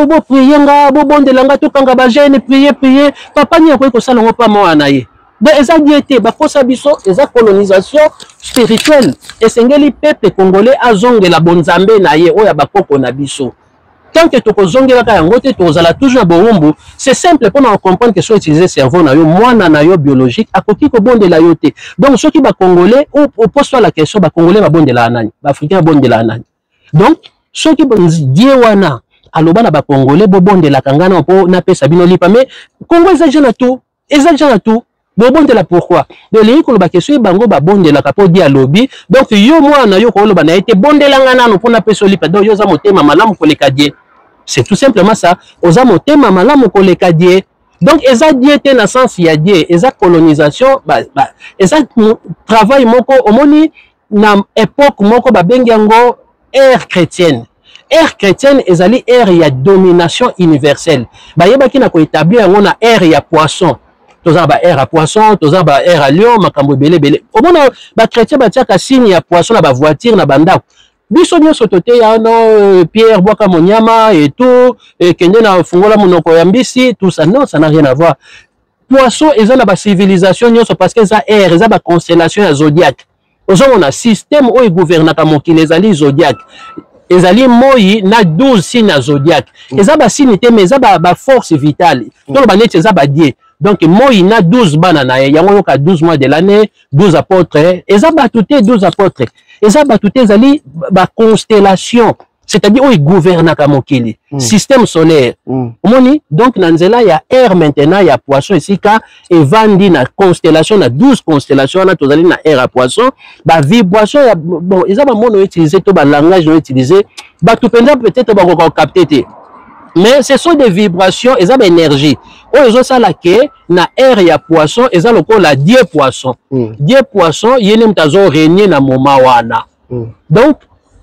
boprier nga, bobondela nga, tokanga bajeûne, prier, prier. Papa nini akoki kosala yango mpa mwana na ye? Donc eza die te bakosa biso, eza colonisation spirituelle. Esengeli peuple congolais azongela bonzambe na ye oyo ya bakoko na biso. Tant que tokozongelaka yango te, tozala toujours na bowumbu. C'est simple mpona kocomprendre que so utiliser cerveau na yo, mwana na yo biologique akoki kobondela yo te. Donc soki bacongolais, opose la question: bacongolais babondelaka nani? Baafricain babondelaka nani? Donc soki die wana aloba na bacongolais: bobondelaka ngai na mpo napesa bino lipa, mais Congo eza déjà na tout, eza déjà na tout, bobondela pourquoi? Donc elingi koloba ke soki bango babondelaka mpo di alobi, donc yo mwana yo koloba na ye te: bondelanga nano mpo napesa olipa. Donc yo oza motema malamu koleka die, c'est tout simplement ça. Oza motema malamu koleka die. Donc eza die te na sens ya die, eza colonisation ba, eza travail moko. Omoni, na époque moko babengi yango ère chrétienne. Ère chrétienne ezali ère ya domination universelle. Bayebaki na koétablir yango na ère ya poisson. Toza na ba ère ya poisson, toza na ba ère ya lion, makambo ebele ebele. Omona bachrétien batiaka signe ya poisson na bavoiture, na bandako. Biso nyonso toteya no Pierre bwaka monyama et tout, ekende na fungola monoko ya mbisi, tout ça. Non, ça n'a rien à voir. Poisson eza na bacivilisation nyonso parce que eza ère, eza baconstellation ya zodiaque. Ozomona, système oyo egouvernaka mokili ezali zodiaque, ezali moi na 12 signe ya zodiaque. Eza basigne te, mais eza baforce vitale. Toloba neti eza badie. Donc moi na 12 bana na ye, yango yoka 12 mois de l'année, 12 apôtres. Eza bato te, 12 apôtres eza bato te, ezali baconstellation, c'est-à-dire oyo egouvernaka mokili, système solaire. Omoni, donc na nzela ya ère maintenant ya poisson, esika evandi na constellation, na 12 constellation wana, tozali na ère ya poisson. Bavibration ya bon, eza bamono oyo utiliser to balangage oyo utiliser, bato mpenza peut-être bakoka kokapter te, mais ce sont des vibrations, eza baénergie oyo ezosala ke na ère ya poisson eza lokola dieu poisson. Dieu poisson, ye nde moto azorégner na moment wana. Donc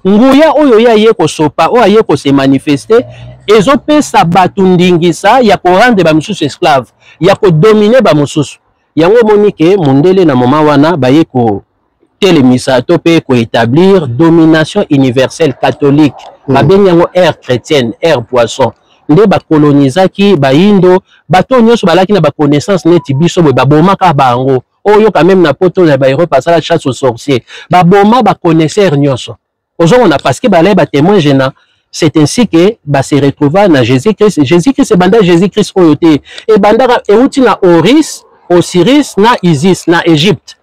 nguya oyo ye aye kosopa, oyo aye kose manifester, ezopesa bato ndingisa ya korendre bamosusu esclave, ya kodomine bamosusu. Yango omoni ke mondele na moment wana baye kotelemisa to mpe koétablir domination universelle catholique. Babengi yango ère chrétienne, ère poisson. Nde bakolonisaki bayindo, bato nyonso balaki na baconnaissance neti biso boye, babomaka bango. Oyo quand même na poto na ba Europe asala chasse aux sorciers, baboma baconnaisseur nyonso ozomona, parce que balai batémoin gênant. C'est ainsi que ba se retrouva na Jésus-Christ. Jésus-Christ ebanda Jésus-Christ oyo te, ebandaka euti na Horus, Osiris na Isis na Égypte.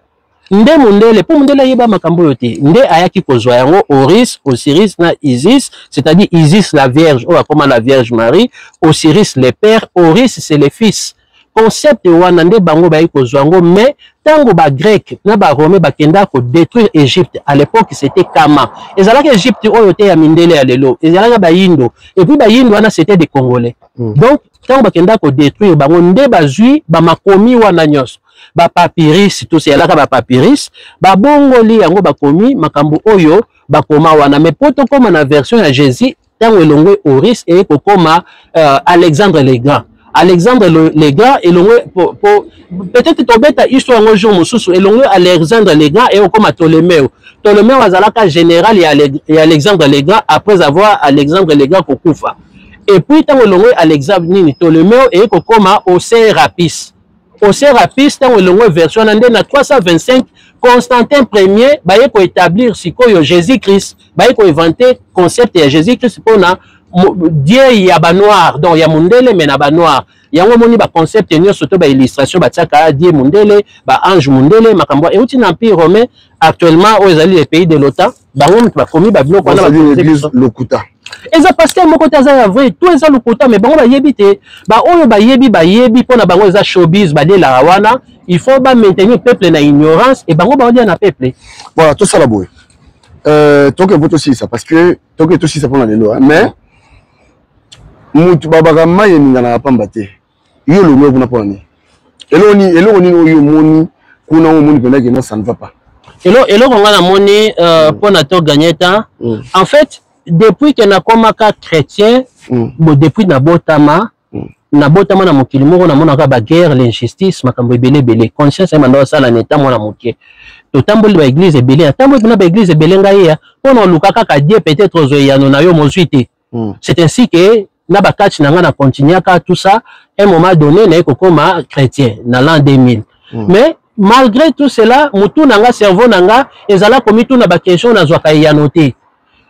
Nde mondele, mpo mondele ayeba makambo oyo te, nde ayaki kozwa yango Horus, Osiris na Isis, c'est-à-dire Isis la Vierge oyo akoma la Vierge Marie, Osiris le père, Horus c'est le fils. Concept wana nde bango bayaki kozwa yango. Mais ntango bagrec na baromain bakenda kodétruire Égypte, à l'époque c'était Kama, ezalaki Égypte oyo te ya mindele ya lelo, ezalaki bayindo. Et puis bayindo wana, c'était des Congolais. Donc ntango bakenda kodétruire bango, nde bazwi bamakomi wana nyonso, bapapyrus, tosi ezalaka bapapyrus, babongoli yango, bakomi makambo oyo bakoma wana. Mais po tokóma na version ya Jésus, ntango elongwe Horus, eye kokóma Alexandre le Grand. Alexandre le Grand elongwe po, peut-être tobeta histoire yango jour mosusu. Elongwe Alexandre le Grand, eye kokóma Ptolémée. Ptolémée azalaka général ya Alexandre le Grand. Après avoir Alexandre le Grand kokufa, et puis ntango elongwe Alexandre nini, Ptolémée, eye kokóma Oserapis. Oserapis, ntango elongwe version wana, nde na 325 Constantin Premier baye koétablir sikoyo Jésus Christ, baye koinventer concept ya Jésus Christ mpona Dieu ya banoir, donc ya mondele mais na banoir. Yango omoni baconcept nyonso to baillustration batiaka Dieu mondele, baange mondele, makambo euti na Empire romain actuellement oyo ezali le pays de l'OTAN. Bango moto bakomi babiloko wana. Lokuta. Eza pasteur moko te aza ya vrai, to eza lokuta. Mais bango bayebi te, baoyo bayebi, bayebi mpona bango eza showbiz, balielaka wana. Il faut bamaintenir peuple na ignorance e bango baolia na peuple. Voilà, tosala boye, toke po tosilisa, parce que toke tosilisa mpona lelo. Mais mutu babaka mai eninganaka pamba te. Yo olongwe kuna mpona nini? Eloko nini oyo omoni kuna, omoni mpenza ke non, ça ne va pas? Eloko nga namoni, mpona to gagner temps, en fait depuis ke nakomaka chrétien, bon, depuis nabotama, nabotama na mokili moko namonaka baguerre, l'injustice, makambo ebele ebele. Conscience ayeba nda osala na eta mwana moke. Totamboli baeglise ebele, natamboli mpena baeglise ebele ngai ya mpo na oluka kaka Dieu, peut-être ozwa eyano na yo, mozwi te. C'est ainsi que na bakati na ngai na continuaka tout ça. Un moment donné naye kokoma chrétien na l'an 2000. Mais malgré tout cela, motu na nga, cerveau na nga ezala komituna baquestion, nazwaka eyano te.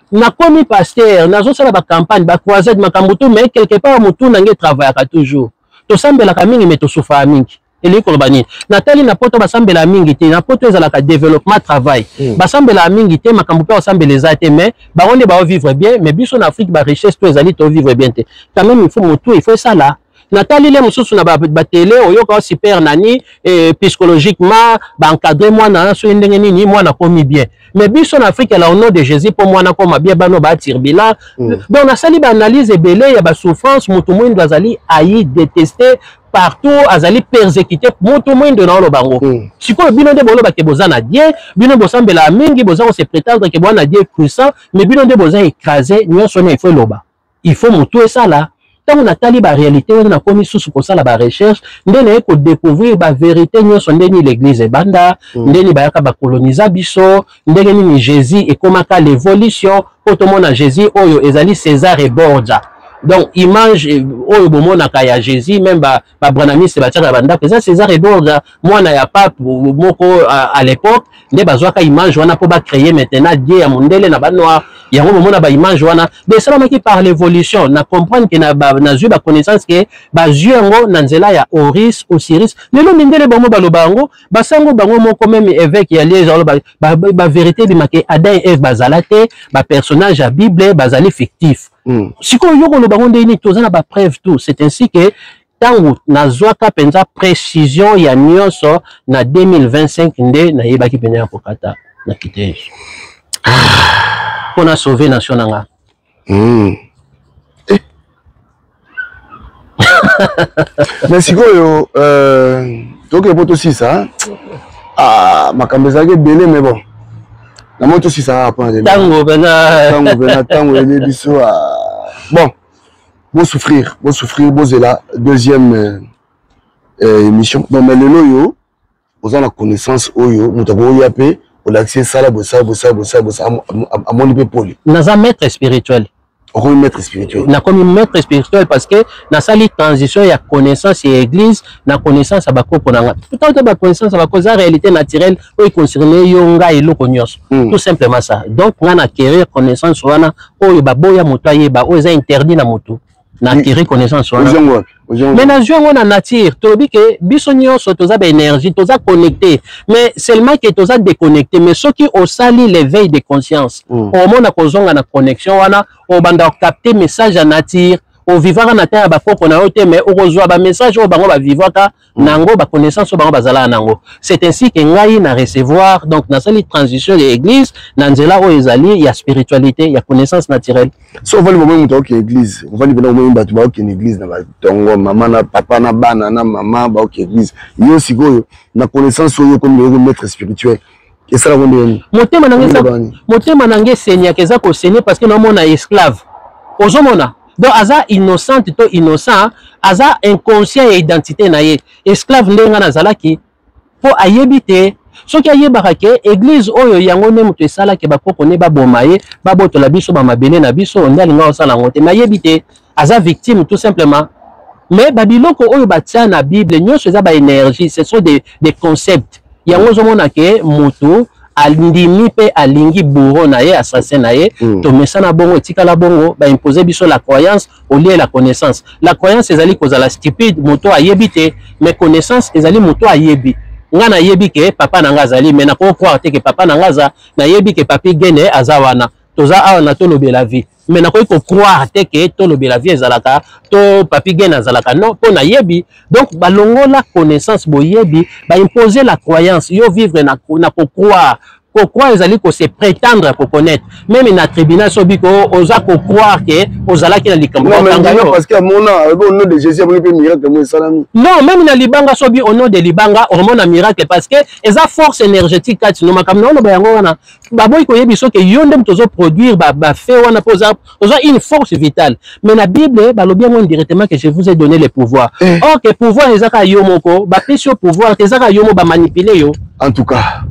Nakomi pasteur, nazosala bacampagne, bacroisade, makambo tout, mais quelque part motu na nga etravaillaka toujours. Tosambelaka mingi mais tosufaka mingi. Elingi koloba nini? Natali na poto, basambelaka mingi te. Na poto ezalaka développement, travail. Basambelaka mingi te, makambo mpe basambela eza te, mais bango nde baovivre bien. Mais biso na Afrique, barichesse to ezali, tovivre bien te. Quand même il faut motu, il faut esala. Natali le mosusu na batele, oyoka super nani, psychologiquement baencadre mwana, soki ndenge nini mwana akomi bien. Mais biso na Afrique, la au nom de Jésus, mpo mwana akoma bien, bano batirbila. Donc nasali baanalyse ebele ya basouffrance. Moto mwindo azali ayi détesté partout, azali persécuté, moto mwindo na oloba yango. Sikoyo bino nde bolobake boza na Dieu, bino bosambelaka mingi, boza kose prétendre ke boza na Dieu puissant, mais bino nde boza écrasé nyonso wana. Il faut eloba, il faut motu esala. Ntango natali baréalité wana, nakomi susu kosala barecherche, nde naye kodécouvrir bavérité nyonso, ndeni l'église ebanda, ndeni bayaka bakoloniza biso, ndenge nini Jésus ekomaka l'évolution. Mpo tomona Jésus oyo ezali César Borgia. Donc image oyo bomonaka ya Jésus, même babranhamiste batiaka na bandako, eza César Borgia, mwana ya pape moko à l'époque. Nde bazwaka image wana mpo bacréer maintenant Dieu ya mondele na banoir. Yango bomona baimage wana de esalamaki par l'évolution. Na comprendre ke nazwi baconnaissance ke bazwi yango na nzela ya Horus, Osiris. Lelo mindele bango baloba yango, basango bango moko, même évêque ya Liège aloba bavérité ebimake Adam et Eve bazala te, bapersonnage ya Bible bazali fictif. Sikoyo yo koloba ngo ndenge nini? Toza na bapreuve tout. C'est ainsi que ntango nazwaka mpenza précision ya nyonso na 2025, nde nayebaki mpenza ya kokata na kite Yesu mpo na sauver nation na nga. Eh. Mais sikoyo toke po tosisa, ah, makambo ezalaki ebele, mais bon. Namoni tosisaka mpona lelo. Ntango pena. Ntango pena, ntango ele biso. Bon, bosouffrir, bosouffrir, bozela deuxième émission. Donc, mais lelo oyo oza na connaissance oyo moto akoya mpe olakisi esala boye, sala boye, sala boye, sala boye, amoni mpe poli. Naza maître spirituel. Okomi maître spirituel. Nakomi maître spirituel parce que nasali transition ya connaissance ya église na connaissance ya bakoko na nga. Pourtant ba connaissance ya bakoko eza réalité naturelle oyo econcerne yo ngai eloko nyonso. Tout simplement ça. Donc nga na acquérir connaissance wana oyo baboya moto ayeba, oyo eza interdit na moto. Na acquérir connaissance wana. Ozwi yango wapi? Ozwi yango Mais nazwi yango na nature. Tolobi ke biso nyonso toza ba énergie, toza connecté, mais seulement ke toza déconnecté. Mais soki osali l'éveil de conscience, omona kozonga na connexion wana, obanda kokapte message ya nature. Ovivaka na temps ya bakoko na yo te, mais okozwa ba message oyo bango bavivaka nango, ba connaissance oyo bango bazalaka nango. C'est ainsi que ngai na recevoir. Donc nasali transition ya église na nzela oyo ezali ya spiritualité, ya connaissance naturelle. So ovandi bomoi moto aoke église, ovandi mpena omoi bato baokende église na batongo, mama na papa na bana na mama baoke église. Yo sikoyo na connaissance oyo okomi lelo maître spirituel, esalaka ndenge nini? Motema na ngai motema na ngai eseniaka, eza kosenie parce que naomona esclave. Ozomona, donc aza innocente to innocent, aza inconscient ya identité na ye, esclave ndenge ngai nazalaki, mpo ayebi te. Soki ayebaka ke église oyo yango nde moto esalaki bakoko nde baboma ye, babotola biso bamabele na biso, nde alinga kosala yango te. Mais ayebi te, aza victime tout simplement. Mais babiloko oyo batia na Bible nyonso eza baénergie, ce sont des concepts. Yango ozomona ke moto andimi mpe alingi bourreau na ye, assassin na ye. Tomesana bongo, etikala bongo, baimpose biso la croyance au lieu la connaissance. La croyance ezali kozala stupide, moto ayebi te, mais connaissance ezali moto ayebi. Nga nayebi ke papa na nga azali, mais nakoki croire te ke papa na nga aza. Nayebi ke Papi Gene aza wana, toza awa na Tolobela Vie, mais nakoki kocroire te ke Tolobela Vie ezalaka to Papi Gene azalaka, non, mpo nayebi. Donc balongola connaissance, boyebi, baimpose la croyance. Yo vivre na kocroire. Kocroire ezali kose prétendre koconnaître. Même na tribunal, so biko oza kocroire ke ozalaki na likambo, Non, mais bakanga ndima yo. Parce que amona alobi au nom de Jésus, amoni mpe miracle mo esalami. Non, même na libanga, sobi au nom de libanga, omona miracle parce que eza force énergétique kati no makambo na oloba yango wana. Baboyi koyebi soki yo nde moto ozoproduire bafe wana, mpo oza une force vitale. Mais na Bible balobi yango indirectement que je vous ai donné le pouvoir. Or que pouvoir eza kaka yo moko, bapesi yo pouvoir te, eza kaka yo moko bamanipule yo. En tout cas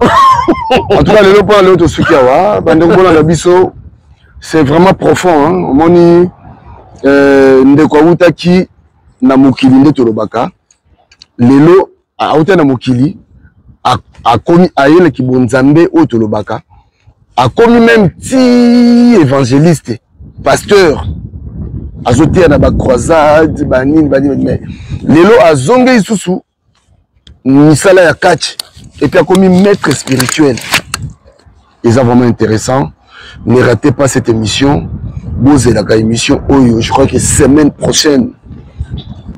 lelo, mpona lelo tosuki awa. Bandeko bolanda biso, c'est vraiment profond, hein? Omoni ndeko awutaki na mokili, nde tolobaka lelo awuta na mokili, akomi ayelaki bonzambe oyo tolobaka, akomi même ti évangéliste, pasteur, azoteya na bacroisade, banini banini. Mais lelo azongi lisusu misala ya catch et puis akomi maître spirituel. Eza vraiment intéressant. Ne ratez pas cette émission. Bozelaka émission oyo, je crois que semaine prochaine,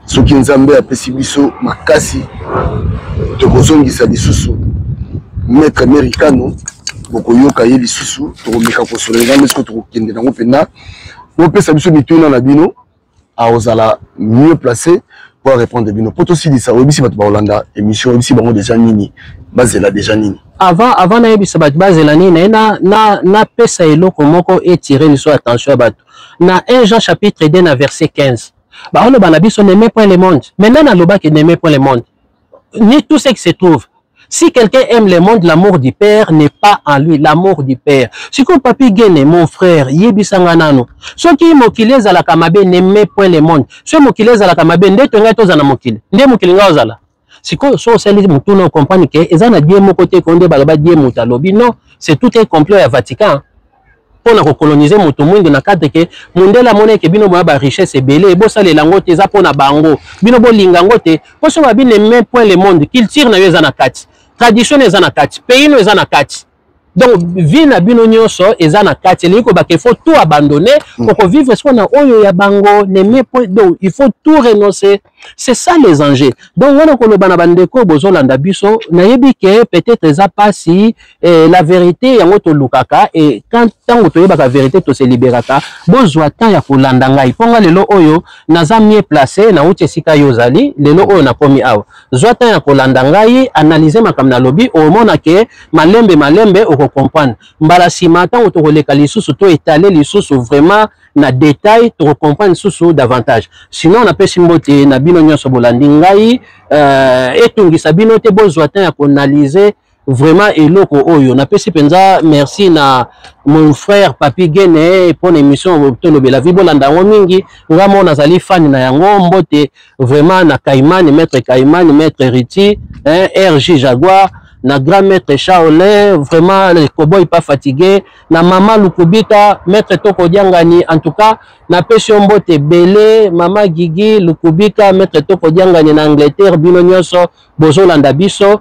soki Nzambe apesi biso makasi, tokozongisa lisusu maître Americano. Bokoyoka ye lisusu, tokomeka kosolola nzambe soki tokokende nango mpenza. Bopesa biso mituna na bino, akozala mieux placé pour répondre bino. Po tosilisa, oyebisi bato bakolanda émission, oyebisi bango déjà nini bazela, déjà nini? Avant nayebisa bato bazela nini, naye napesa eloko moko etire liso attention ya bato. Na 1 Jean chapitre 2 na verset 15, baoloba na biso: n'aimez point le monde. Maintenant nalobaki n'aimez point le monde ni tout ce qui se trouve. Si quelqu'un aime le monde, l'amour du Père n'est pas en lui. L'amour du Père. Sikoyo Papi Gene, mon frère, yebisanga nano. Soki mokili ezalaka mabe, n'aimez point le monde. Soki mokili ezalaka mabe, nde tongai tozala na mokili. Nde mokili nga ozala. Sikoyo so osali motuna, comprendre ke eza na die moko te ko nde baloba die moto alobi. Non, c'est tout un complot ya Vatican mpo na kokolonize moto mwindu na cadre ke mondele amoni eke bino boya barichesse ebele, bosalela yango te, eza mpo na bango, bino bolinga yango te. Mpo so babi n'aimez point le monde, culture na yo eza na kati, tradition na eza na kati, pays no eza na kati, donc vie na bino nyonso eza na kati. Elingi kobaka il faut tout abandonner, okovivre siko na oyo ya bango. N'aimez point, donc il faut tout renoncer. C'est ça les enjeux. Donc wana koloba na bandeko bozolanda biso, nayebi ke peut-être eza pasi. La vérité yango tolukaka, et quand ntango toyebaka vérité, tose liberaka. Bozwa temps ya kolanda ngai, mpo nga lelo oyo naza mieux placé, nauti esika yo ozali lelo oyo nakomi awa. Zwa temps ya kolanda ngai, analyse makambo nalobi, omona ke malembe malembe. Bokocomprendre mbala nsima ntango tokoleka lisusu to etale lisusu vraiment na detail, tokocomprendre lisusu davantage. Sinon napesi mbote na bino nyonso bolandi ngai, etungisa bino te, bozwa temps ya koanalyse vraiment eloko oyo. Napesi mpenza merci na mon frère Papi Gene mpo na émission Tolobela Vie, bolanda yango mingi, nga mo nazali fan na yango. Mbote vraiment na Kaimani, maître Kaimani, maître Riti, hein, RJ Jaguar, na grand maître Shaolin, vraiment le cowboy pas fatigué, na mama Lukubita, maître Toko Diangani, en tout cas napesi yo mbote ebele, mama Gigi Lukubika, maître Toko Diangani na Angleterre, bino nyonso bozolanda biso,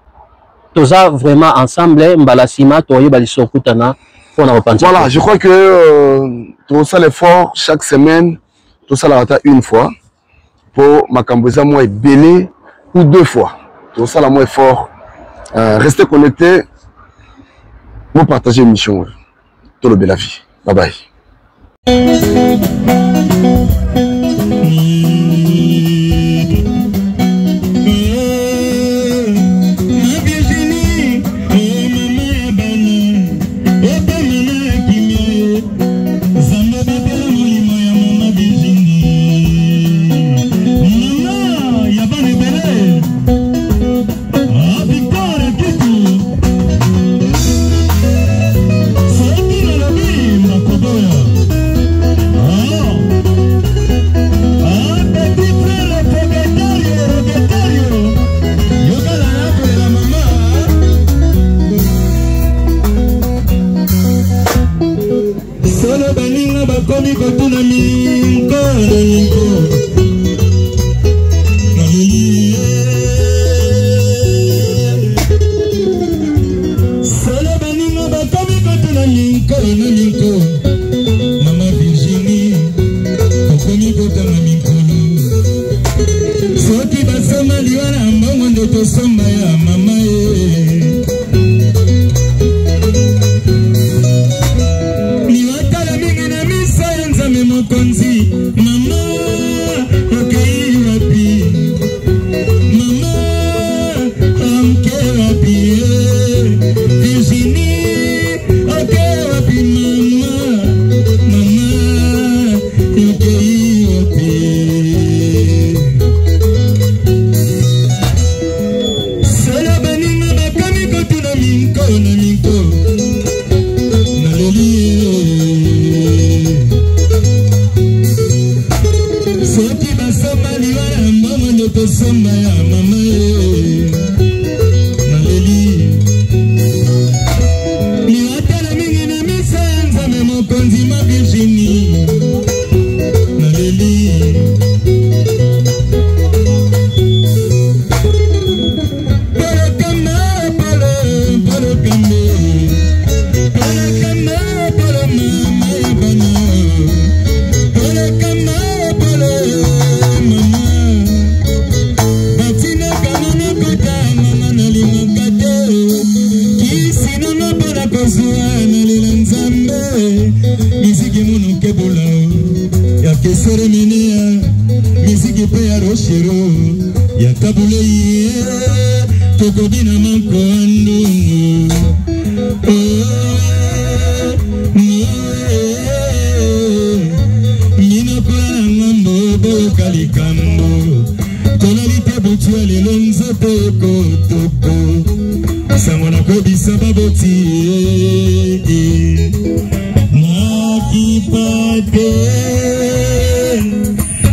toza vraiment ensemble. Mbala nsima toyeba lisusu okutana mpona kopanza. Voilà, je crois que tosala effort chaque semaine, tosalaka ata une fois po makambo eza mwa ebele, ou deux fois, tosala mwa effort. Restez connectés, bopartage émission oyo Tolobela Vie. Bye bye. Solo baninga bakomi kotuna minko na minko, naleli. Solo baninga bakomi kotuna minko na minko, mama Virginie, tokomi kotanga minkolo. Soki basomba liwa na mbongo nde tosomba ya mama ye. Liwatala mingi na miso ya Nzambe mokonzi, mama okei wapi, mama oke wapi, Virginie oke wapi, mama, mama okei wapi. Solo baninga bakomi kotuna minko na minko, naleli. Soki basomba liwa ya mbongo nde tosomba ya mama ye, naleli. Liwatala mingi na miso ya Nzambe mokonzi, ma Virginie, naleli. Polokamba, polo, polokambe, polokamba, polo, mama ya bana, polokamba, polo, mama batinaka monokota, mama nalingaka te kisi nanga mpona kozwa, nalela Nzambe. Miziki monoke bola ya keseremenia, miziki mpe ya Rochero ya Tabulei, tokobina manko andungu. Minoko ya ngambo boyoka likambo, tolali te butu ya lelo, nzoto ekotoko, sango nakoyebisa baboti, nakipa te,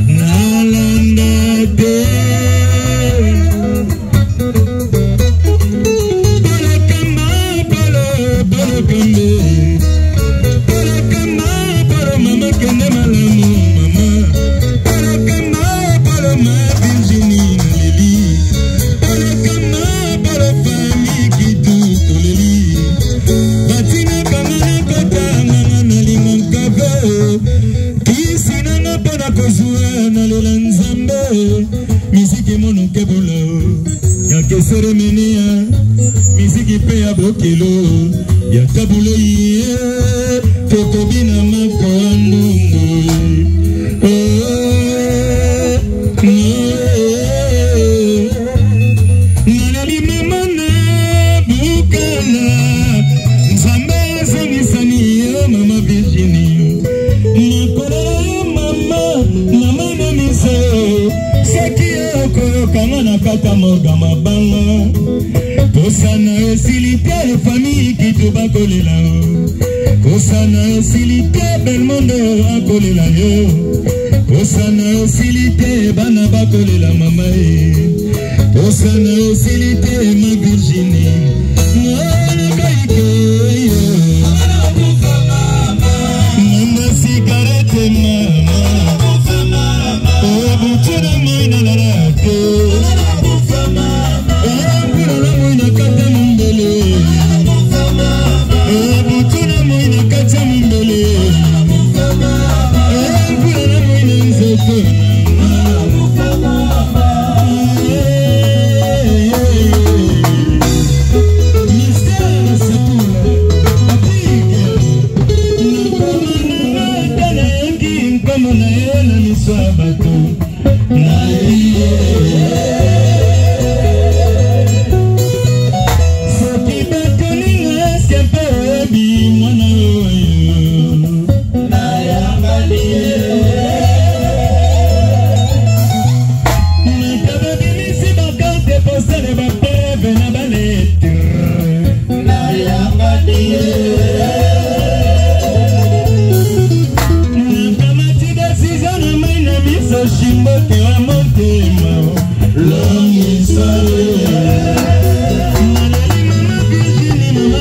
nalanda te. Polokamba, polo, polokambe, polokamba, polo, mama kende malamu, mama polokamba, polo, ma Virginie, naleli. Polokamba, polo, fami kitu, toleli. Batinaka nga nakota nganga, nalingaka ve kisi nanga mpona kozwa, nalela Nzambe. Miziki monoke bola ya keseremenia, miziki mpe ya bokelo ya Tabulei, tokobina mako ya ndungu. Nalali mama na bukana Nzambe. na kata morga mabanga Kosana esili te famille kitu bakolela yo Kosana esili te Belmondo akolela yo Kosana esili te bana bakolela mama ye Kosana esili te ma Virginie Mwana kaike yo Mama sigarete mama Obutu na moi na lala te Mbula na moi na kati ya mondele Butu na moi na kati ya mondele Mbula na moi na nzoto Nkombo na ye na miso ya bato soki batoninga eske mpe oyebi mwana oyo nayambali ye nakababimisi bakarte postale bapreve na baletre nayambali ye nakamati desizio na mai na miso shimbote wa motema longisale naleli mama Virginie mama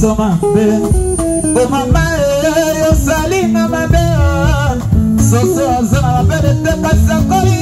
biso mabe. O mama e, osalinga mabe. Soso aza na mabele te, kasi akoli.